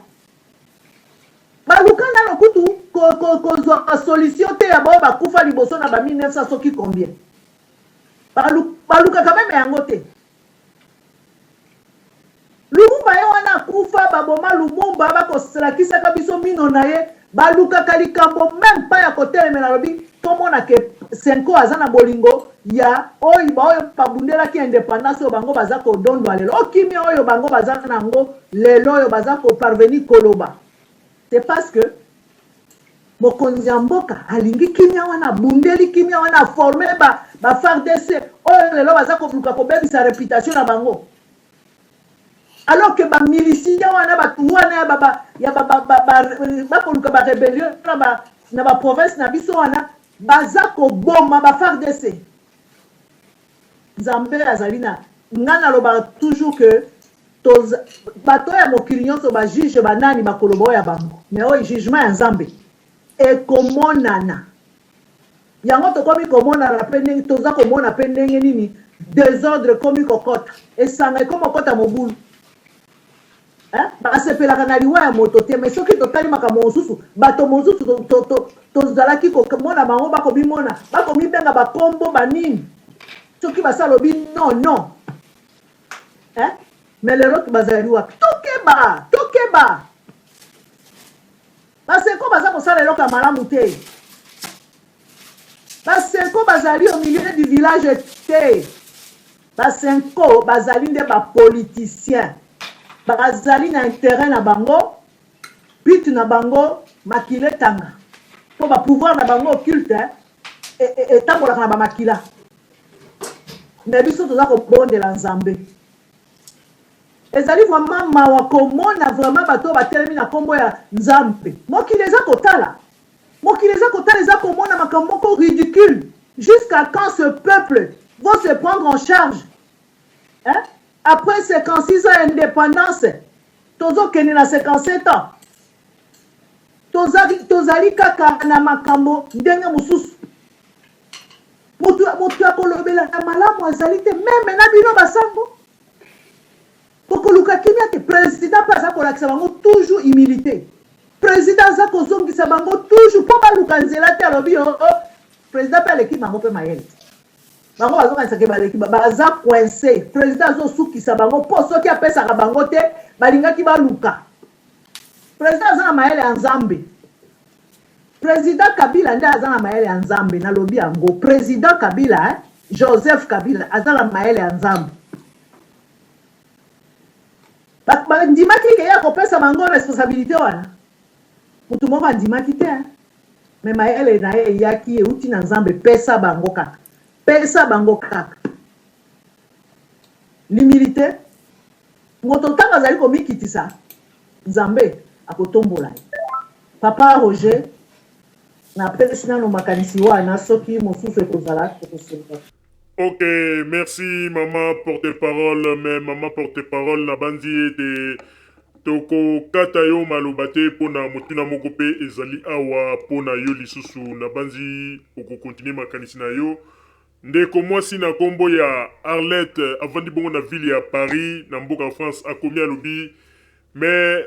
Baluka nano kutu kozwa solution te ya baoyo bakufa liboso na ba 1900 soki combien. Balukaka meme yango te. Lumumba ye wana akufa, baboma Lumumba, bakolakisaka biso mino na ye, balukaka likambo meme pas ya kotelemela, alobi tomona ke Cenco aza na bolingo ya oyo baoyo babundelaki independance oyo bango baza kodondwa lelo, o kimia oyo bango baza na yango lelo oyo baza ko parvenir koloba, c'est parce que mokonzi ya mboka alingi kimia wana, abundeli kimia wana, aforme ba, ba FARDC oyo lelo baza koluka kobebisa reputation na bango, alors que ba miliciens wana, bato wana ya ba, ya ba, ba, ba, ba, bakoluka ba rebellion na ba, na ba province na biso wana, baza koboma ba FARDC. Nzambe azali na nga, nalobaka toujours que bato ya mokili nyonso ba juge banani bakoloba oyo ya bango, mais oyo jugement ya Nzambe ekomonana. Yango tokomi komonana pe ndenge toza komona pe ndenge nini desordre ekomi kokota, esanga ekomi kokota mobulu. Hein? Basepelaka na liwa ya moto te, mais soki totali makambo mosusu, bato mosusu tozalaki komona bango bakomimona, bakomibenga bakombo banini, soki basalobi non non. Hein? Mais lelo bazali wapi? Tokeba, tokeba. Baseko baza kosala eloko ya malamu te. Baseko bazali au milieu du village te. Basenko bazali nde ba politiciens. Bazali na interet na bango, but na bango makila etanga. Po ba pouvoir na bango occulte etambolaka na ba makila. Mais biso toza kobondela Nzambe. Ezali vraiment mawa komona vraiment bato oyo batelemi na kombo ya Nzambe. Mokili eza kotala. Mokili eza kotala, eza komona makambo moko ridicule. Jusqu'à quand ce peuple va se prendre en charge? Hein? Après 56 ans ya indépendance, tozokende na 57 ans. Tozali, tozali kaka na makambo ndenge mosusu. Moto, moto ya kolobela malamu azali te, meme na bino basango. Bokoluka kimia te. President pe aza kolakisa bango toujours humilite. President aza kozongisa bango toujours po baluka nzela te alobi oh, oh. President pe aleki bango pe mayele te. Bango bazokanisa ke baleki baza coince. President azosukisa bango po soki apesaka bango te balingaki baluka. President aza na mayele ya Nzambe. President Kabila nde aza na mayele ya Nzambe, nalobi yango. President Kabila, eh? Joseph Kabila aza na mayele ya Nzambe. Bandimaki ke ye akopesa bango responsabilité wana, motu moko andimaki te, me mayele na ye eyaki euti na Nzambe. Pesa bango kaka, pesa bango kaka l'humilité. Moto ntango azali komikitisa, Nzambe akotombola ye. Papa Roger, napesi nano makanisi wana, soki mosusu ekozala tokosolola. Ok, merci maman porte-parole, mais maman porte-parole nabanzi ete tokokata yo maloba te mpo na motuna moko mpe ezali awa mpo na yo lisusu. Nabanzi okokontinue makanisi na yo. Ndeko mwasi na nkombo ya Arlette avandi bongo na ville ya Paris na mboka France, akomi alobi mais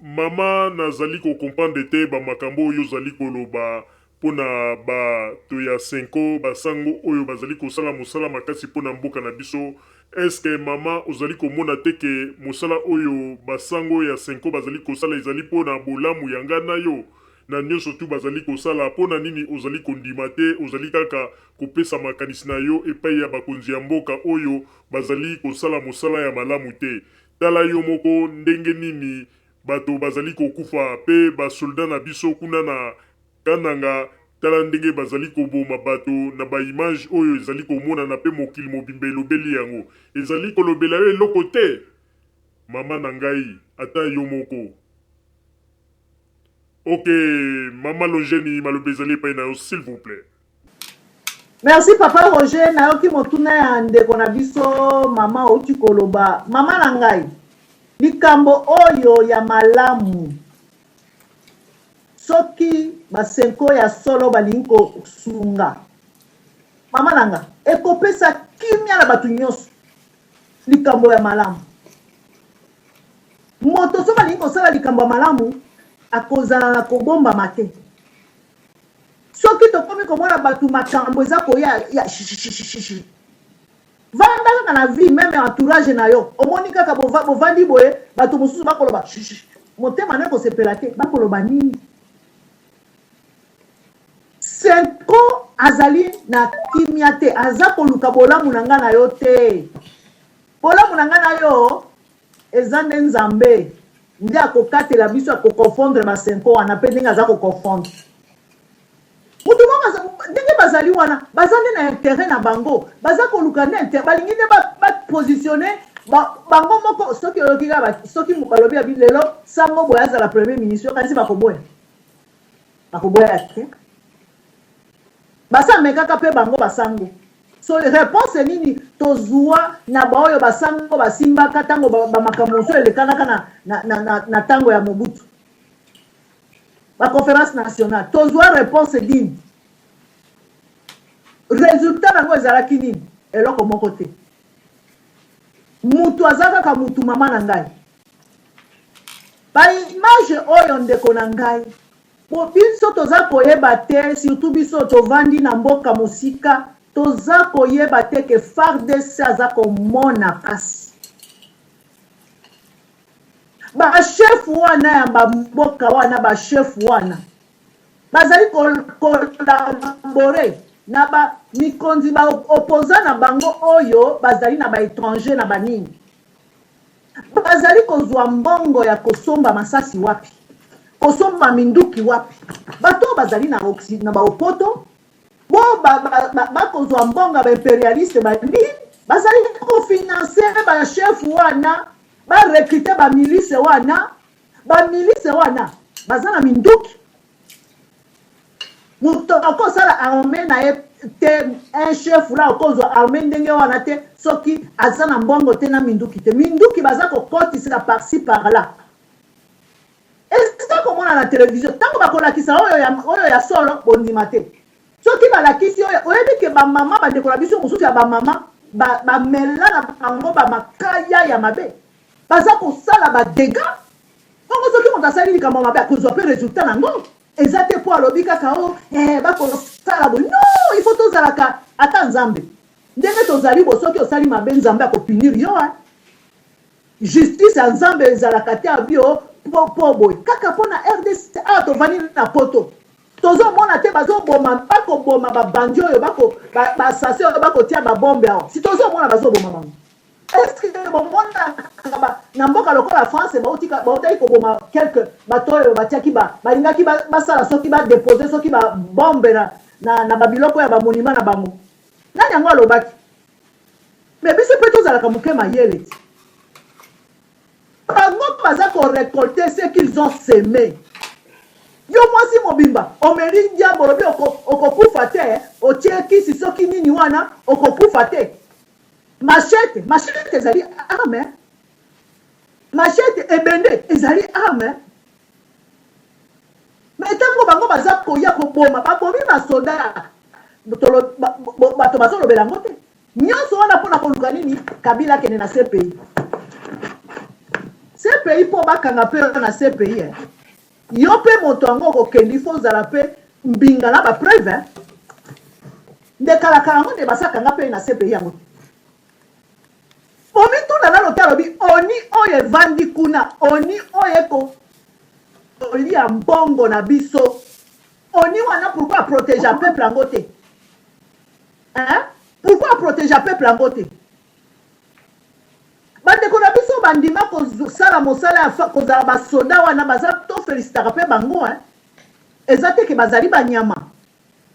Mama nazali ko comprendre te ba makambo oyo ozali koloba pona ba to ya cenco ba sango oyo bazali kosala mosala makasi pona mboka na biso. Est-ce que mama ozali komona te ke mosala oyo ba sango ya cenco bazali kosala ezali mpo na bolamu ya nga na yo? Na nionso tout bazali kosala, mpo na nini ozali kondima te, ozali kaka kopesa makanisi na yo epai ya bakonzi ya mboka oyo bazali kosala mosala ya malamu te? Tala yo moko ndenge nini bato bazali kokufa pe ba soldats na biso kuna na Kananga, tala ndenge bazali koboma bato na ba images oyo ezali komonana pe mokili mobimba elobeli yango. Ezali kolobela yo eloko te? Mama na ngai, ata yo moko. Ok, mama Longeni, maloba ezali epai na yo, s'il vous plait. Merci papa Roger, nayoki motuna ya ndeko na biso mama outi koloba. Mama na ngai, likambo oyo ya malamu soki ba senko ya solo balingi kosunga mama na nga, ekopesa kimia na bato nyonso. Likambo ya malamu, moto soki alingi kosala likambo ya malamu akozala na kobombama te. Soki tokomi komona bato makambo eza koya ya shishishishishi, vanda kaka na vie meme entourage na yo, omoni kaka bovandi boye, bato mosusu bakoloba shishi, motema na yo ekosepela te, bakoloba nini? Senko azali na kimia te, aza koluka bolamu na nga na yo te. Bolamu na nga na yo eza nde Nzambe nde akokatela biso, akoconfondre ba Senko wana pe ndenge aza koconfondre mutu moko ndenge bazali wana, baza nde na interet na bango, baza koluka nde interet, balingi nde bapositionne ba, bango moko. Soki oyoki kaka soki balobi abi lelo sango boye azala premier ministre, okanisi bakoboya? Bakoboya te, basa mekaka pe bango basango. So reponse nini tozua na baoyo basango basimbaka ntango bamakambo mosusu elekanaka na, na, na, na, na ntango ya Mobutu, ba conférence nationale, tozua réponse nini? Résultat nango ezalaki nini? Eloko moko te. Mutu aza kaka mutu, mama na ngai. Ba image oyo ndeko na ngai, po biso toza koyeba te, surtout biso tovandi na mboka mosika, toza koyeba te ke FARDC aza komona pasi. Ba chef wana ya ba mboka wana, ba chef wana bazali collaborer na ba mikonzi ba opposant na bango oyo bazali na ba étranger na banini. Bazali kozwa mbongo ya kosomba masasi wapi? Kosomba minduki wapi? Bato oyo bazali na na baopoto bo bakozwa ba, ba mbongo ya baimperialiste banini, bazali kofinanse bachef wana, barekrute bamilice wana. Bamilice wana baza na minduki. Moto akosala armée na ye te, un chef la okozwa armée ndenge wana te soki aza na mbongo te na minduki te. Minduki baza kokotisa par-ci par-là, eza komona na television. Ntango bakolakisa oyo ya, oyo ya solo, bondima te. Soki balakisi oyo, oyebi ke bamama, bandeko na biso mosusu ya bamama bamela na bango bamakaya ya mabe, baza kosala ba dégâts. Bongo soki moto asali likambo mabe, akozwa mpe résultat nango. Eza te mpo alobi kaka o eh, bakosala boye. Non, il faut tozalaka ata Nzambe ndenge tozali bo. Soki osali mabe, Nzambe akopunir yo hein. Justice ya Nzambe ezalaka te abi o po boye kaka mpo na RDC. Awa tovandi na poto, tozomona te bazoboma, bakoboma babandi oyo basase oyo bakotia babombe awa. Si tozomona bazoboma bango, est-ce que bomonaka na mboka lokola France bautaki koboma quelque bato oyo batiaki balingaki basala soki badepose soki babombe na, na, na babiloko ya bamonima na bango? Nani yango alobaki? Me biso mpe tozalaka moke mayele ti. Bango baza korecolte ce qu'ils ont semé. Yo mwasi mobimba omeli diambo, olobi okokufa te, otie kisi soki nini wana, okokufa te. Machette, machette ezali arme. Machette, ebende ezali arme. Me ntango bango baza koya koboma, babomi basoda, bato bazolobela yango te. Nyonso wana mpona koluka nini? Kabila akende na CPI. CPI mpo bakanga mpe yo na CPI. Eh. Yo mpe moto yango okokende, ifo ozala mpe mbinga na bapreuve. Eh. Nde kalakala yango nde basakanga mpe na CPI yango te. Omituna nano te alobi oni oyo evandi kuna oni oyo eko kolia mbongo na biso oni wana pourquoi a protegea peuple yango te hein pourquoi a protegea peuple yango te bandeko na biso bandima kosala mosala ya kozala basoda wana baza tofelisitaka mpe bango hein eza te ke bazali banyama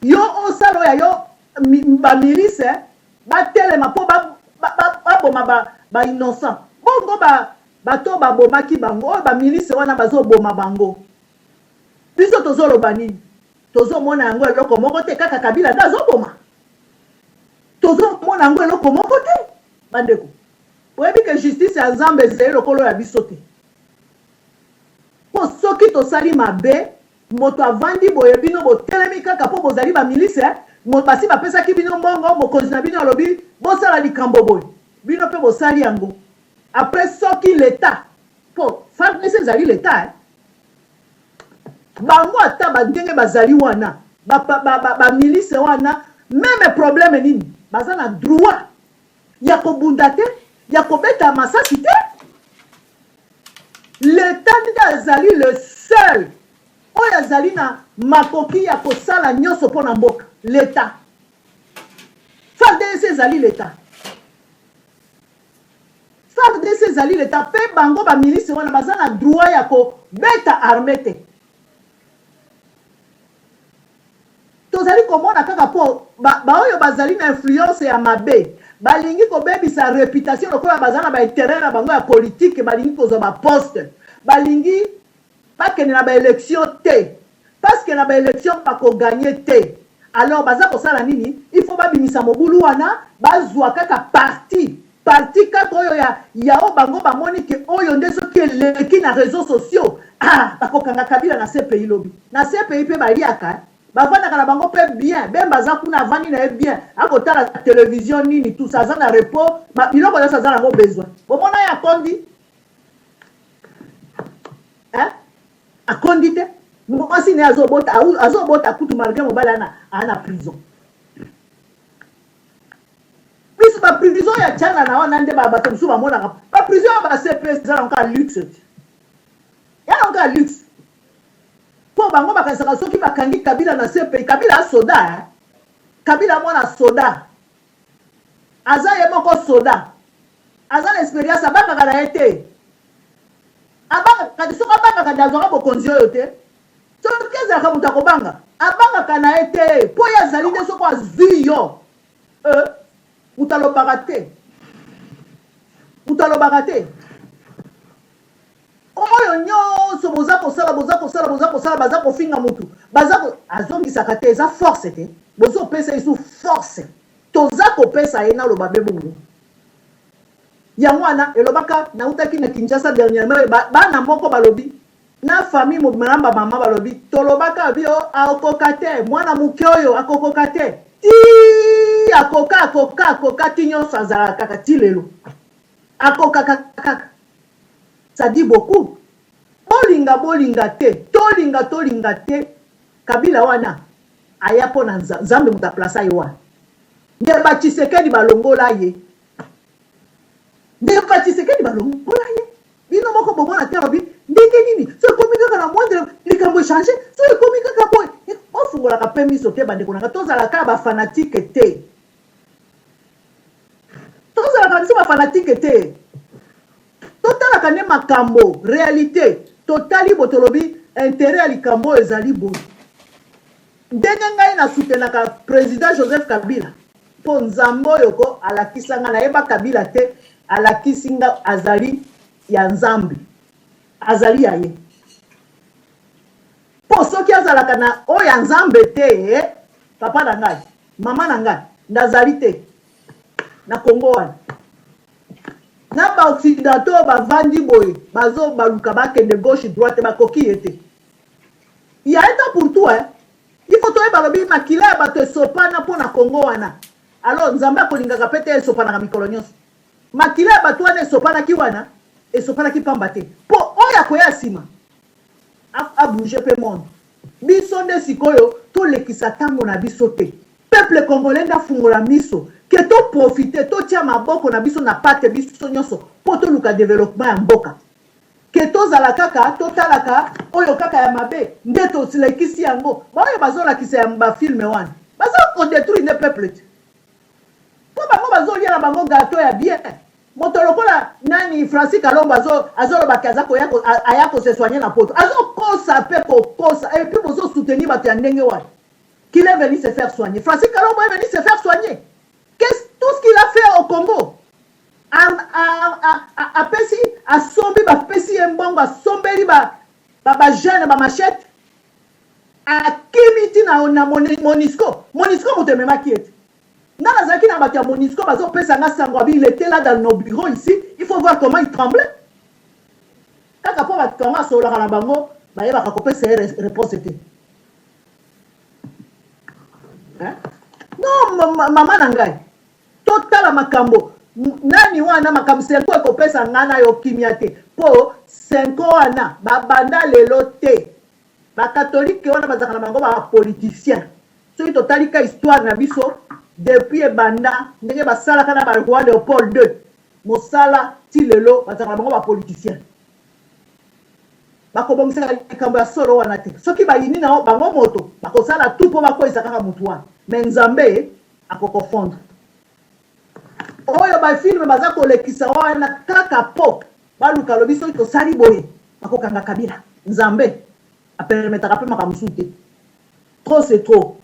Yo osala oyo ya yo ba milice batelema po baboma ba innocent bongo ba bato oyo babomaki bango oyo ba milice wana bazoboma bango biso tozoloba nini tozomona yango eloko moko te kaka Kabila nde azoboma tozomona yango eloko moko te bandeko oyebi ke justice ya Nzambe ezali lokolo ya biso te po soki tosali mabe Moto avandi boye bino botelemi kaka po bozali ba milice basi bapesaki bino mbongo mokonzi na bino alobi bosala likambo boye bino pe bosali yango après soki l'etat po fardc ezali l'etat eh bango ata ba ndenge bazali wana ba, ba, ba, ba, ba milice wana meme problème nini baza na droit ya kobunda te ya kobeta masasi te L'etat nde azali le seul oyo azali na makoki ya kosala nionso mpo na mboka. L'etat. Fardc ezali l'etat. Fardc ezali l'etat mpe bango ba milices wana baza na droit ya kobeta armee te. Tozali komona kaka mpo ba baoyo bazali na influence ya mabe balingi kobebisa reputation lokola baza na ba interet na bango ya politique balingi kozwa ba poste balingi bakende na ba election te parce que na ba election bako gagner te alors baza kosala nini il faut babimisa mobulu wana bazwa kaka parti parti kaka oyo ya ya oyo bango bamoni ke oyo nde soki eleki na réseaux sociaux ah bakokanga Kabila na CPI lobi na CPI mpe baliaka eh. bavandaka na bango mpe bien Bemba aza kuna avandi na ye bien akotala television nini tout ça aza na repos biloko nyonso aza nango besoin bomona ye akondi eh? akondi te mwasi na ye azobota azobota kutu malgré mobali ana ana prison plus ba prison ya chana na wana nde bato mosusu bamonaka ba prison ya ba CP eza nango kaka luxe te ya nango kaka luxe mpo bango bakanisaka soki bakangi Kabila na CPI Kabila asoda eh? Kabila mwana soda aza ye moko soda aza na experience abangaka na ye te abangaka te soki abangaka nde azwaka bokonzi oyo te soki ezalaka moto akobanga abangaka na ye te mpo ye azali nde soko azwi yo euh, moto alobaka te moto alobaka te oyo nyonso boza kosala boza kosala boza kosala baza kofinga motu baza azongisaka te eza force te bozopesa ye su force toza kopesa ye naloba be bongo yango wana elobaka nautaki na Kinshasa dernièrement bana moko balobi na famille mobima na ba mama balobi tolobaka bi o akoka te mwana moke oyo akokoka te ti akoka akoka akoka ti nyonso azalaka kaka ti lelo akokaka kaka ça dit beaucoup bolinga bolinga te tolinga tolinga te Kabila wana aya mpo na Nzambe moto aplasa ye wana nde ba Tshisekedi balongola ye nde ba Tshisekedi balongola ye bino moko bomona te alobi ndenge nini so ekomi kaka na moindre likambo echange so ekomi kaka boye bofungolaka mpe miso te bandeko na nga tozala kaka bafanatike te tozalaka biso bafanatike te totalaka nde makambo réalité totali bo tolobi intérêt ya likambo oyo ezali boye ndenge ngai nasutenaka président Joseph Kabila mpo Nzambe oyo ko alakisa nga nayeba Kabila te alakisi nga azali ya Nzambe azali ya ye mpo soki azalaka na oyo ya Nzambe te papa na ngai mama na ngai ndazali te na Congo wana na baoccidentaux bavandi boye bazo baluka bakende gauche droite bakoki ye te ya un temps pour tout hein. Il faut toyeba lobi makila ya bato esopana mpo na Congo wana alors Nzambe akolingaka pe te esopanaka mikolo nyonso makila ya bato wana esopanaki wana esopanaki pamba te mpo oyo akoya nsima abouge pe monde biso nde sikoyo tolekisa ntango na biso te peuple congolais nde afungola miso. Que to profiter, totia maboko na biso na pate biso nyonso mpo toluka developpement ya mboka. Que tozala kaka totalaka oyo kaka ya mabe nde tolekisi yango. Baoyo bazolakisa ya ba film wana baza ko detruire nde peuple te. Po bango bazolia na bango gateau ya bien. Moto lokola nani Francis Kalombo azo azoloba ke aza koya aya ko se soigner na poto. Azokosa pe kokosa et puis bozo soutenir bato ya ndenge wana. Qu'il est venu se faire soigner. Francis Kalombo est venu se faire soigner. Qu'est-ce tout ce qu'il a fait au Congo? Apesi asombi bapesi ye mbongo asombeli ba ba, ba jeune ba machette akimi ti na, na Monisco. Monisco moto ememaki ye te. Nga nazalaki na bato ya Monisco bazopesa nga sango abi il était là dans nos bureaux ici, il faut voir comment il tremblait. Kaka mpo bato yango asololaka na bango bayebaka kopesa ye réponse te. Hein? Non, mama na ngai, totala makambo nani wana makambo senko ekopesa ngai na yo kimia te mpo senko wana babanda lelo te. Ba catholique wana bazalaka na bango ba politiciens. Soki totali ka histoire na biso depuis ebanda ndenge basalaka na ba roi Leopold II mosala ti lelo bazalaka na bango ba politiciens. Bakobongisaka likambo ya solo wana te. Soki bayini na bango moto bakosala tout mpo bakweyisa kaka moto wana. Mais Nzambe akokofondre. Oyo ba film baza kolekisa wana kaka po baluka lobi soki tosali boye bakokanga Kabila. Nzambe a permettaka pe makambo mosusu te. Trop c'est trop.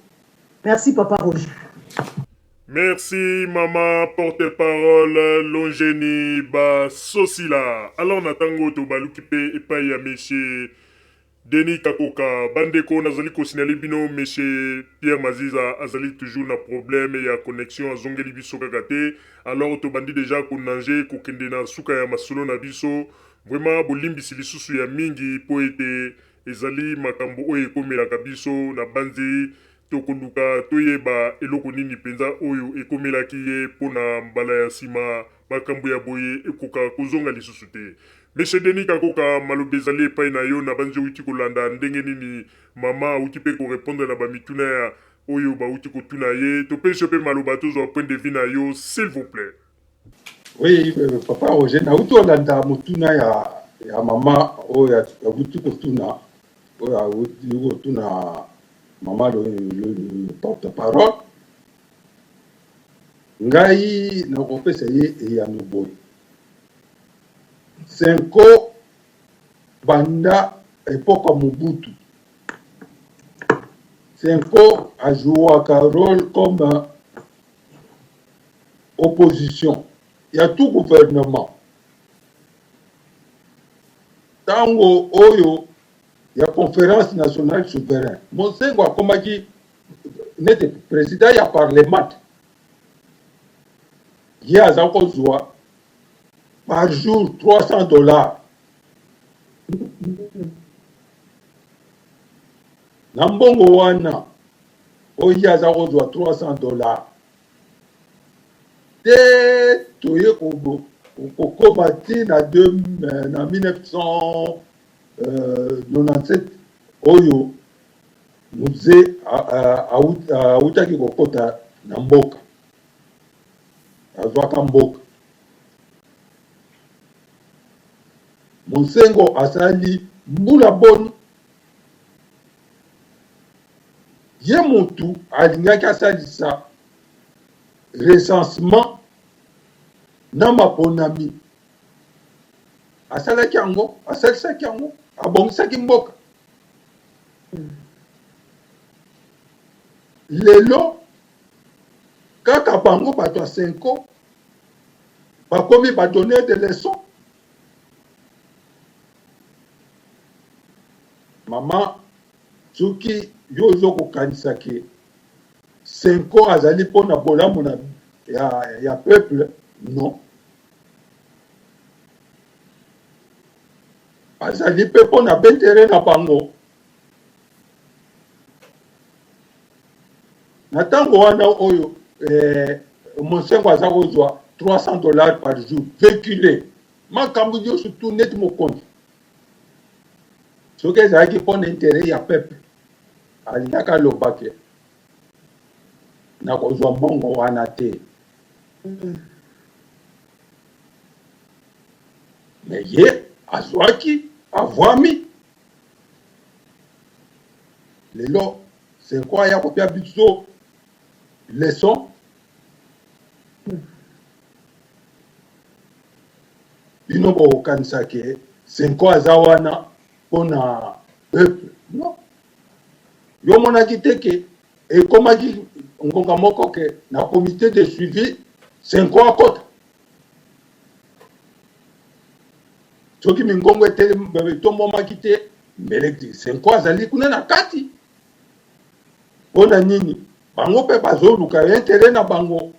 Merci papa Roger. Merci maman porte parole Longeni Basosila. Alors na tango tobaluki pe epai ya monsieur Denis Kakoka, ba ndeko nazali ko signaler bino monsieur Pierre Maziza azali toujours na problème ya connexion azongeli biso kaka te alors tobandi dejà ko nager kokende na suka ya masolo na biso vraiment bolimbisi lisusu ya mingi po ete ezali makambo oyo ekomelaka biso na banzi tokoluka toyeba eloko nini penza oyo ekomelaki ye po na mbala ya sima makambo ya boye ekoka kozonga lisusu te. Monsieur Denis Kakoka, maloba ezali epai na yo, nabanzi owuti kolanda ndenge nini mama awuti pe ko repondre na ba mituna ya oyo bawuti kotuna ye. Topesi yo pe maloba tozwa point de vue na yo s'il vous plait. Oui, euh, papa Roger, nauti kolanda motuna ya, ya mama oyo awuti kotuna oyo awuti kotuna mama le, le, le porte parole. Ngai nakopesa ye eyano boye. Cenco banda epoque ya Mobutu, Cenco a jouaka role comme opposition ya tout gouvernement. Tango oyo ya conference nationale souverain, Mosengo akomaki neti president ya parlement, ye aza kozua par jour 300 dollars na mbongo wana oyo ye aza kozwa 300 dollars te toye kokoma ti na, na 1997 oyo Mzee awutaki kokota na mboka azwaka mboka. Monsengo asali mbula boni? Ye mutu alingaki asalisa recensement na maponami asalaki yango, asalisaki yango, abongisaki mboka. Lelo kaka bango bato ya Cenco bakomi ba donneur de leçon. Mama, soki yo ozo kokanisa ke Cenco azali mpo na bolamu na ya, ya peuple, non. Azali mpe mpo na b'interet na bango. Na tango wana oyo eh, Monsengo aza kozwa 300 dollars par jour vecule makambo nyonso tu neti mokonzi. Soki ezalaki mpo na interet ya peuple, alingaki aloba ke nakozwa mbongo wana te. Mais ye azwaki avwami lelo c'est quoi ya kopia biso leçon bino bokokanisa ke senko aza wana mpona peuple non yo omonaki te ke ekomaki ngonga moko ke na comité de suivi senko akota soki mingongo etombwamaki te mbele senko azali kuna na kati mpo na nini bango mpe bazoluka interet na bango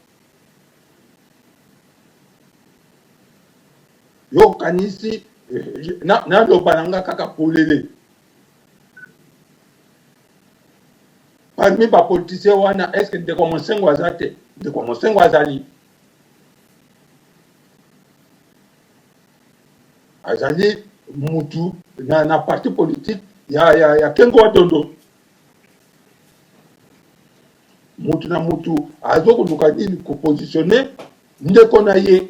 yo okanisi naloba na nga kaka polele parmi bapoliticien wana est ce que ndeko Monsengo aza te? Ndeko Monsengo azali azali mutu na, na parti politique ya, ya, ya Kengo wa Dondo. Mutu na mutu azokoluka nini kopositionne ndeko na ye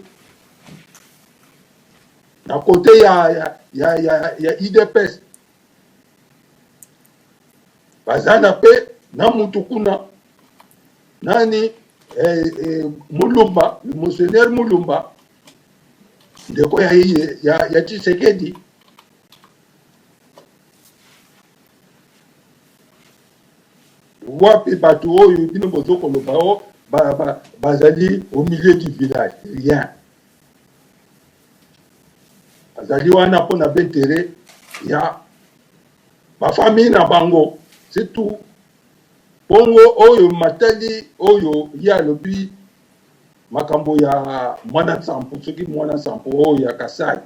na kote ya, ya, ya, ya, ya UDPS baza na pe na mutu kuna nani eh, eh, Mulumba, monseigneur Mulumba ndeko ya, ya, ya Tshisekedi wapi bato oyo bino bozo koloba o ba, ba, bazali au milieu du village rien azali wana mpo na b'interet ya bafamille na bango c'est tout bongo oyo matali oyo ye alobi makambo ya mwana nsampo soki mwana nsampo oyo ya Kasai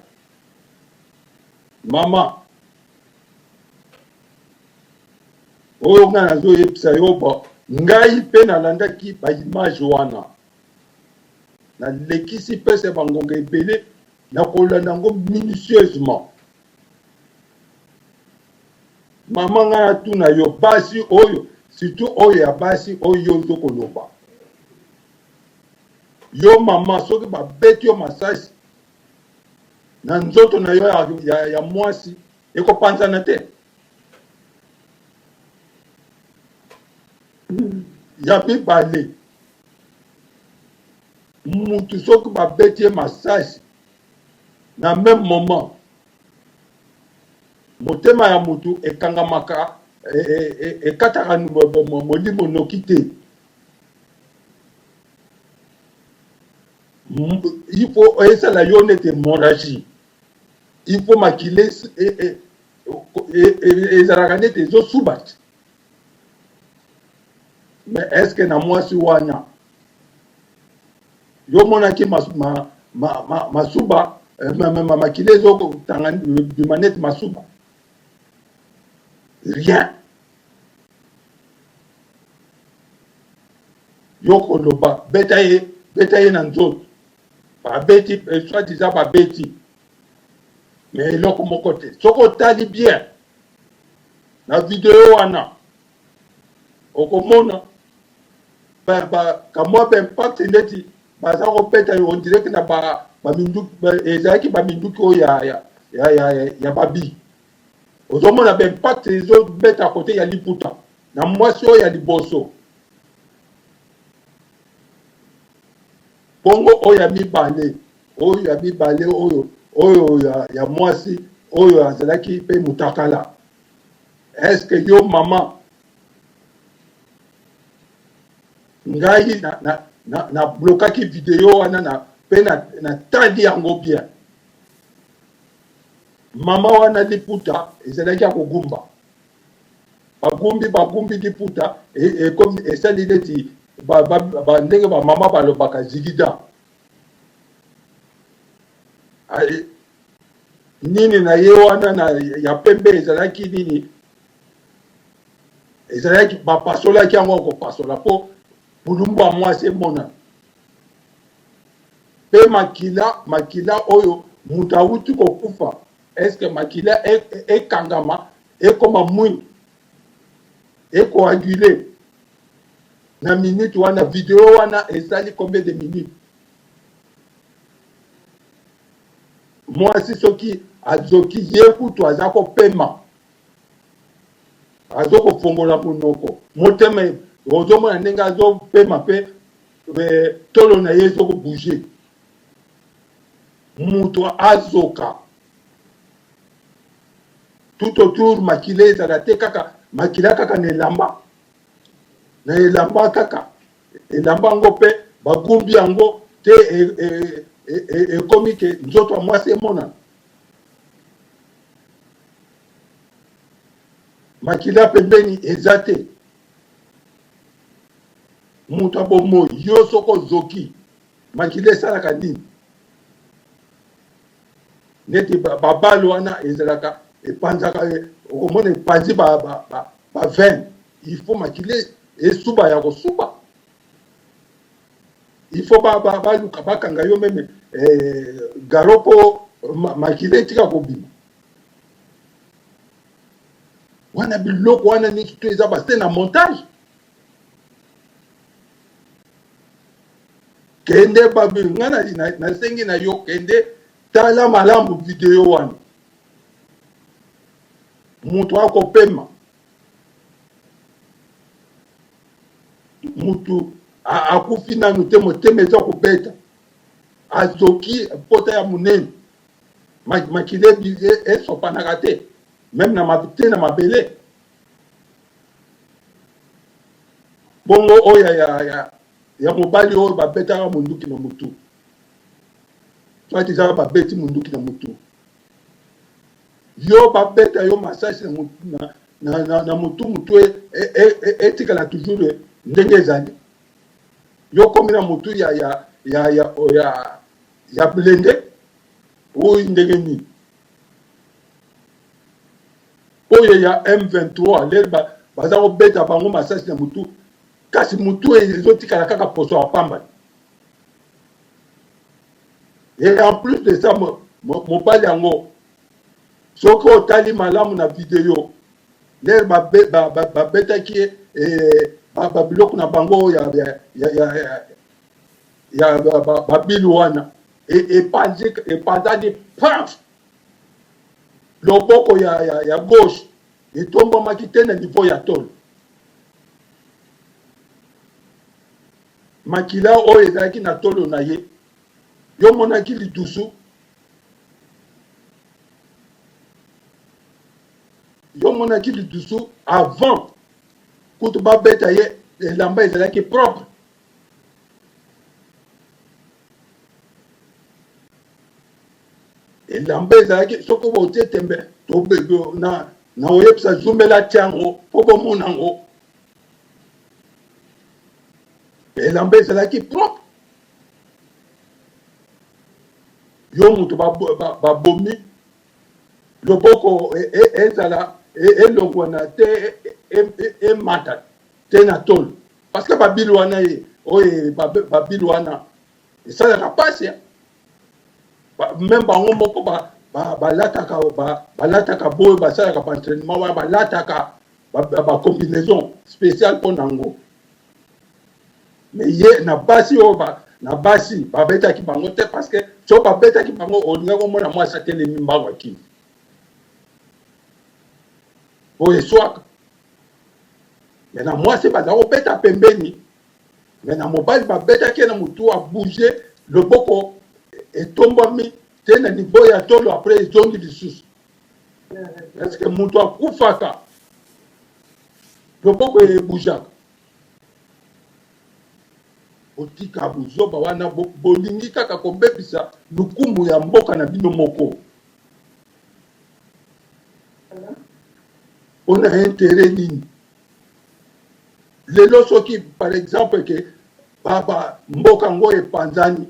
mama oyo ngai nazoyebisa yo bo ngai mpe nalandaki baimage wana nalekisi pese bangonga ebele na kolanda yango minutieusement mama ngai natuna yo basi oyo surtout oyo ya basi oyo yo ozo koloba yo mama soki babeti yo masasi na nzoto na yo ya, ya, ya mwasi ekopanzana te ya mibale mutu soki babeti ye masasi na meme moment motema ya mutu ekangamaka ekataka molimo noki te il faut esala yo neti hémorragie il faut makila ezalaka neti ezosuba te mais est ce que na mwasi wana yo omonaki masuba ma, ma, ma, makila ezotanga bima neti masuba rien yo koloba beta ye beta ye na nzoto babeti soit disant babeti mais eloko moko te soki otali bien na video wana okomona kamwa ba impact neti baza kobeta on dirait na ba baminduki ezalaki baminduki oyo ya, ya, ya, ya, ya babi ozomona ba impact ezobeta kote ya liputa na mwasi oyo ya liboso bongo oyo ya mibale oyo ya mibale oyo oyo ya, ya mwasi oyo azalaki mpe mutakala est ce que yo mama ngai na, na, na, na blokaki video wana na mpe na, na tali yango bien mama wana liputa ezalaki ya kogumba bagumbi bagumbi liputa ekomi e, esali neti ba, ba, ba, ndenge bamama balobaka zigida nini na ye wana na ya pembe ezalaki nini ezalaki bapasolaki yango kopasola mpo bulumbu ya mwasi emonana mpe makila makila oyo moto awuti kokufa eske makila ekangama e, ekoma mwindu ekoagule na minute wana video wana esali combien de minutes? Mwasi soki azoki ye kutu aza kopema, azo kofongola monoko, motema ozomona ndenge azopema mpe tolo na ye ezo kobouge. Moto azoka tout autour, makila ezala te, kaka makila kaka na elamba, na elamba kaka elamba yango mpe bagumbi yango te, ekomi ke nzoto ya mwasi emonana. Makila pembeni eza te. Moto ya bomoi, yo soki ozoki, makila esalaka nini? Neti babale wana ezalaka epanzaka, okomona epanzi ba veine, il faut makila esuba ya kosuba, il faut baluka bakanga yo meme garo mpo makila etika kobima. Wana biloko wana nyonso to eza base na montage. Kende babi, nga nasengi na yo, kende tala malamu video wana. Moto akopema, moto akufi nanu te, motema eza kobeta, azoki pota ya monene, makila esopanaka te, meme na te na mabele. Bongo oyo ya mobali oyo babetaka monduki na mutu, soit eza babeti monduki na mutu, yo babeta yo masasi na mutu, mutu etikala toujours ndenge ezali. Yo komi na mutu ya blende oyo ndenge nini? Oyo ya M23 lere baza kobeta bango masasi na mutu, kasi mutu ezotikala kaka poso ya pamba. Et en plus de ça, mobali yango soki otali malamu na video, lere babetaki ye babiloko na bango ya babilu wana, epanzani paf, loboko ya gauche etombamaki te na niveau ya tolo. Makila oyo ezalaki na tolo na ye, yo monaki lidusu, yo monaki lidusu avant kutu babeta ye, elamba ezalaki propre. Elamba ezalaki, soki botie tembe na oyebisa zumela tiango mpo bomona yango, elamba ezalaki propre. Yo moto babomi loboko ezala elongwana te, emata te na tolo, parce que babili wana ye oyo babili wana esalaka mpasi. Même bango moko balataka boyo, basalaka baentraînement wana, balataka bacombinaison spéciale mpo na yango. Mais ye na basi oyo na basi babetaki bango te, parce que so babetaki bango, olingaki komona mwasi atelemi mbango akimi oyo eswaka. Mais na mwasi baza kobeta pembeni, mais na mobali babetaki ye na motu, abouge, loboko etombwami te na niveau ya tolo, après ezongi lisusu. Est ce que moto akufaka loboko ebougeaka? Botika buzoba wana, bolingi kaka kobebisa lukumu ya mboka na bino moko mpona intérêt nini? Lelo soki par exemple ke baba mboka yango epanzani,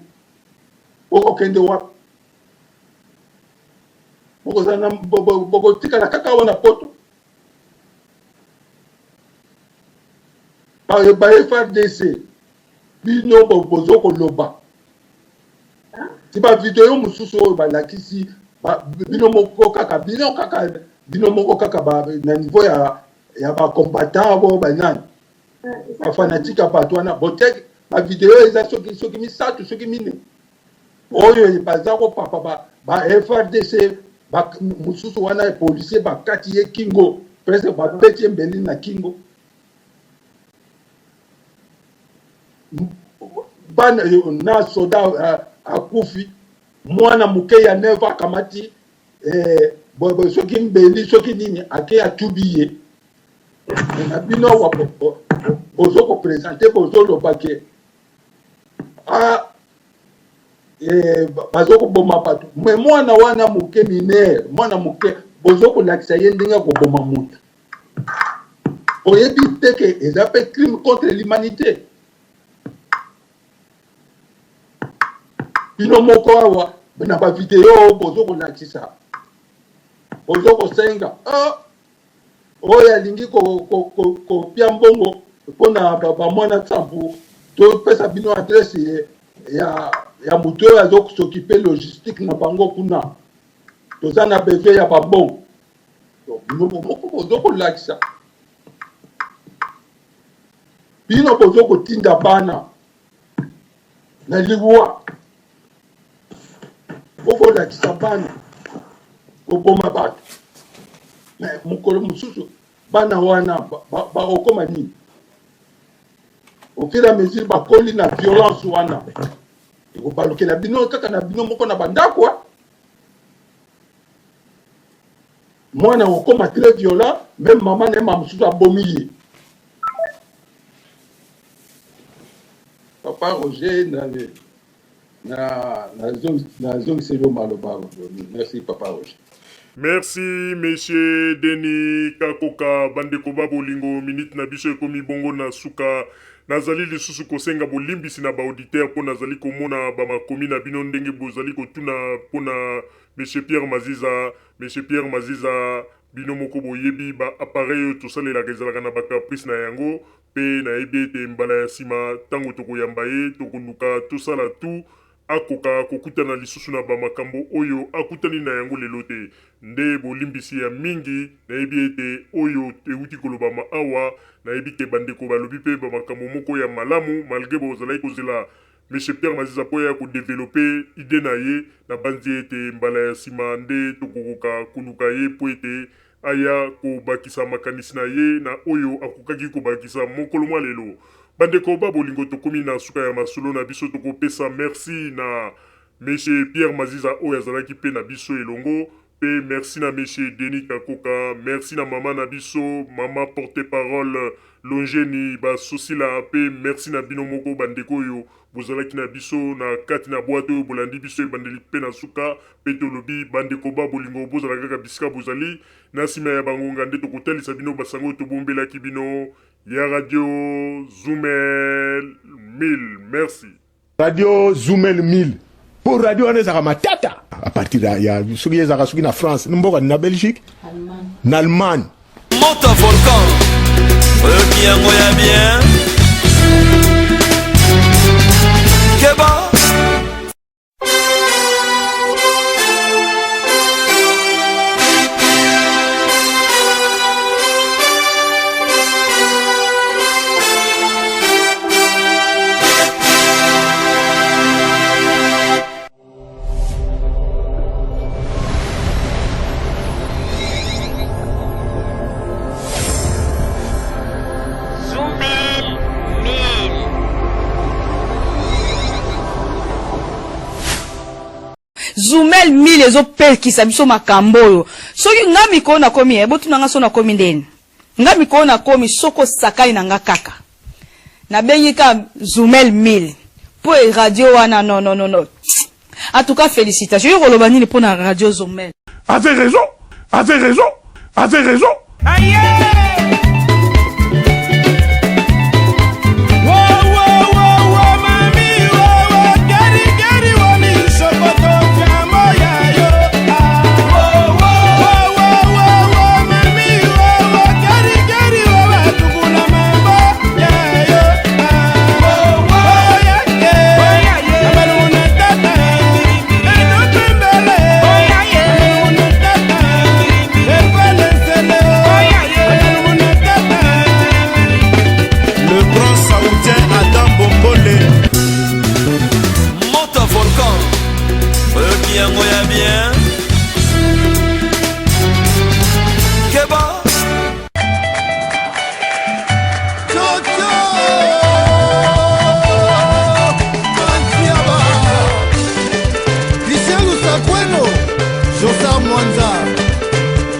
okokende wapi? Bokotikala kaka wana poto. Ba FRDC bino bozo koloba ti ba video mosusu oyo balakisi bino moko kaka, bino kaka, bino moko kaka na niveau ya bacombattant bo banani bafanatique ya bato wana, botiaki bavideo eza soki misato, soki mine oyo baza kopapa. Ba FARDC ba mosusu wana policier bakati ye kingo presque babeti ye mbeli na kingo. Bana na soda akufi, mwana moke ya 9 ans akamati eh, soki mbeli soki nini ake atubi ye. Na bino awa bozo ko presenter, bozoloba ke ah, eh, bazo koboma bato, me mwana wana moke mineur, mwana moke bozo kolakisa ye ndenge ya koboma motu. Oyebi te ke eza mpe crime contre l'humanité. Bino moko awa na bavideo bozo kolakisa, bozo kosenga ah, oyo alingi kopia mbongo mpona bamwana nsambo, topesa bino adresse ya moto oyo azokokipe logistique na bango kuna, toza na besoin ya bambongo. Bino moko bozo kolakisa, bino bozo kotinda bana na liwa, bokolakisa bana koboma bato. Me mokolo mosusu bana wana bakokoma nini? Au fur et à mesure bakoli na violence wana, ekobalukela bino kaka na bino moko na bandako. Mwana okoma très violent, même mama na ye ma mosusu abomi ye. Papa Roger, nazongiseli yo maloba. Merci papa Roger. Merci monsieur Denis Kakoka. Bandeko ba bolingo, minute na biso ekomi bongo na suka. Nazali lisusu kosenga bolimbisi na baauditeur mpo nazali komona bamakomi na bino ndenge bozali kotuna mpona monsieur Pierre Maziza. Monsieur Pierre Maziza, bino moko boyebi ba appareil oyo tosalelaka ezalaka na bacaprice na yango, mpe nayebi ete mbala ya nsima ntango tokoyamba ye tokoluka tosala tout akoka kokutana lisusu na bamakambo oyo akutani na yango lelo te. Nde bolimbisi ya mingi, nayebi ete oyo euti kolobama awa, nayebi ke bandeko balobi mpe bamakambo moko ya malamu malgre bozalaki kozela Monsieur Pierre Maziza mpo ya kodevelope ide na ye. Nabanzi ete mbala ya nsima nde tokokoka koluka ye mpo ete aya kobakisa makanisi na ye na oyo akokaki kobakisa mokolo mwa lelo. Bandeko ba bolingo, tokomi na suka ya masolo na biso. Tokopesa merci na Monsieur Pierre Maziza oyo azalaki mpe na biso elongo, mpe merci na Monsieur Denis Kakoka, merci na mama na biso mama porte-parole Longeni Basosila, mpe merci na bino moko bandeko oyo bozalaki na biso na kati na bwato oyo bolandi biso ebandeli mpe na suka. Mpe tolobi bandeko ba bolingo, bozala kaka bisika bozali. Na nsima ya bangonga nde tokotalisa bino basango oyo tobombelaki bino ya Radio Zumel 1000. Merci. Radio Zumel 1000 po radio wana ezalaka matata à partir ya soki ezalaka soki na France, mboka na Belgique, na Allemagne. Moto volcan oyoki yango ya bien, keba. Zumel 1000. Zumel 1000 ezopekisa biso makambo oyo. Soki nga mikolo nakomi, eh, botuna nga so nakomi ndeni. Nga mikolo nakomi, soki osakani na nga kaka nabengi ka Zumel 1000 po e radio wana non non non non. En tout cas félicitations. Yo koloba nini pona radio Zumel? Avait raison, avait raison, avait raison.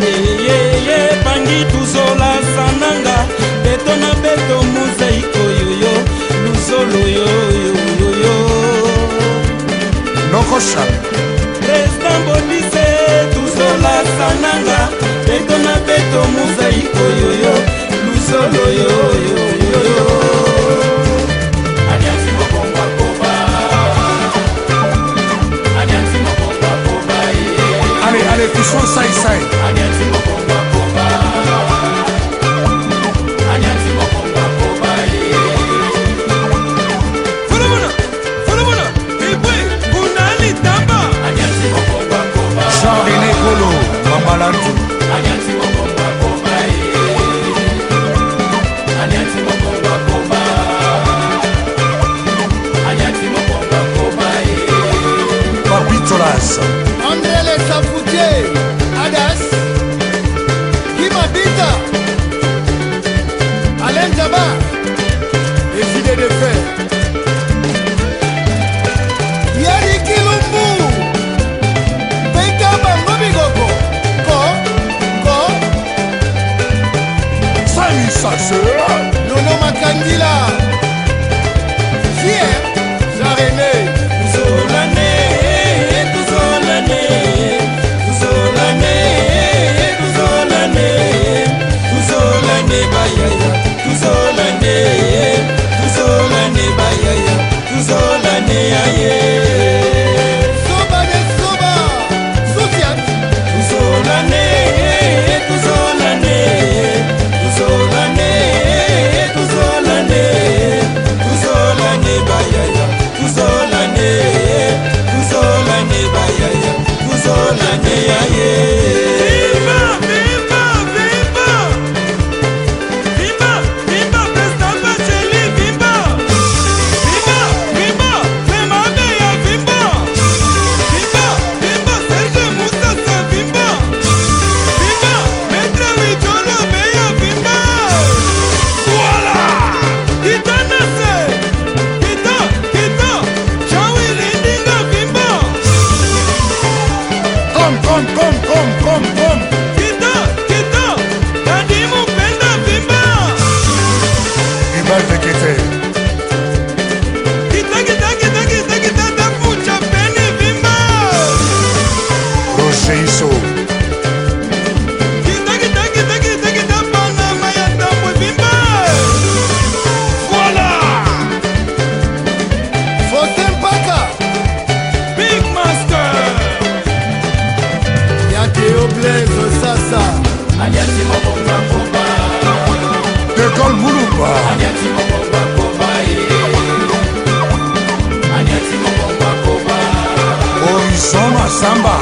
Yeyeye pangi tuzola sananga beto na beto mozaiko yoyo luzolo yoyoyoyo Nokosha President Bodise tuzola sananga beto na beto mozaiko yoyo luzolo yoyoyoyo Allez, allez, touchons sai sai. Jean-René Kolo, Mamalantu. Papitolas. André Le Safoutier, Adas, Guy Mabita, Alain Djaba, les idées de fer. Yeri Kilumbu, Beka Bango Bigoko, Ko, Ko, Sami Sasse. Nono Makandila, Fier, Jean-René, Tuzolane, tuzolane, tuzolane, tuzolane, tuzolane bayaya, tuzolane, tuzolane bayaya, tuzolane aye. Soba de Soba, Soufiane, Tuzolane, tuzolane, tuzolane, tuzolane, tuzolane bayaya, tuzolane, tuzolane bayaya, tuzolane aye. Viva, viva, viva! Viva, viva, President Bacheli, viva! Viva, viva, Clément Beya, viva! Viva, viva, Serge Moussassa, viva! Viva, Maître Wijolo Beya, viva! Voilà! Kita Nase! Kita, kita! Jean-Willy Ndinga, viva! Comme, comme, comme, comme, comme, comme. Kita, kita! Dadi Mupenda, viva! Ibal de Kete. Kita, kita, kita, kita, kita, Dafucha Peni, viva! Roger Isso. Kita, kita, kita, kita, kita, Panama ya Tambwe, viva! Voilà! Faustin Paka, Big Master! Yakeo Blaise Sasa, De Gaulle Moulumba. Horizon Massamba.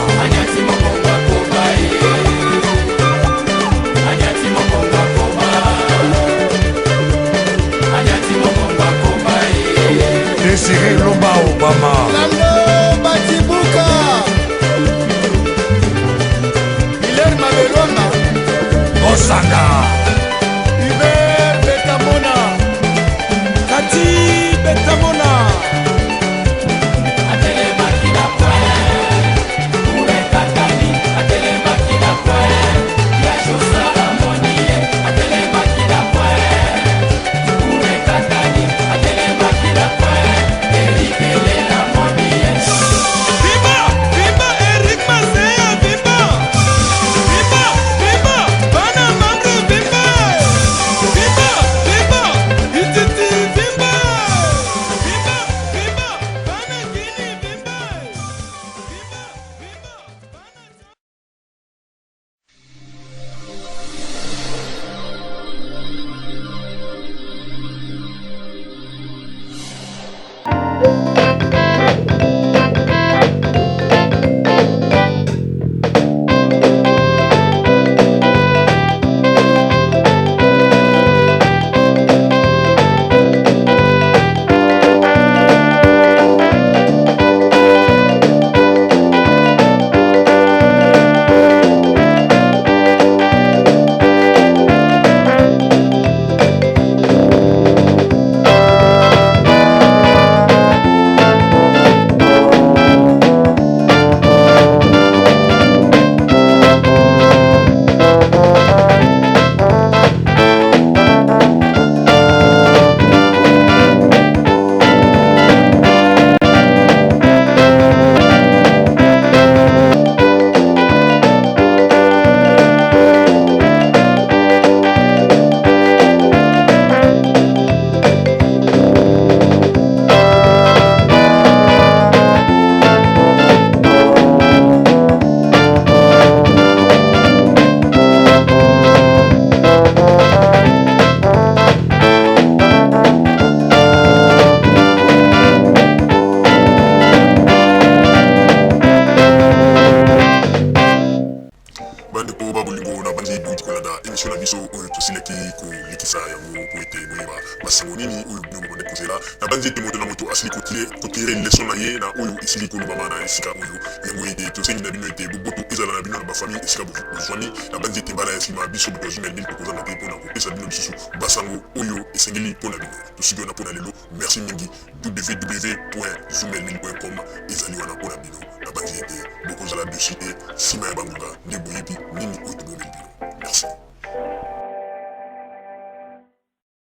Désiré Lomba Obama. Lando Batibuka, Hilaire Mabelwanga, Osanga. Hubert Betamona, Kati Betamona. Viva! Viva Eric Masea, viva! Viva! Viva! Bana Mambre, viva! biso oyo tosilaki kolekisa yango mpo ete boyeba basango nini oyo bino bobandaki kozela. Nabanzi ete moto na moto asili kotire leson na ye na oyo esili kolobama na esika oyo. Yango ete tosengi na bino ete boboto ezala na bino na bafamille esika bozwami. Nabanzi ete mbala ya nsima biso bato ya Zumel 1000 tokozanga te mpo na kopesa bino lisusu basango oyo esengeli mpo na bino. Tosuki wana mpo na lelo. Merci mingi. www.zumel1000.com ezali wana mpo na bino. Nabanzi ete bokozala dessus te nsima ya bangonga nde boyebi nini oyo tobombeli bino. Merci.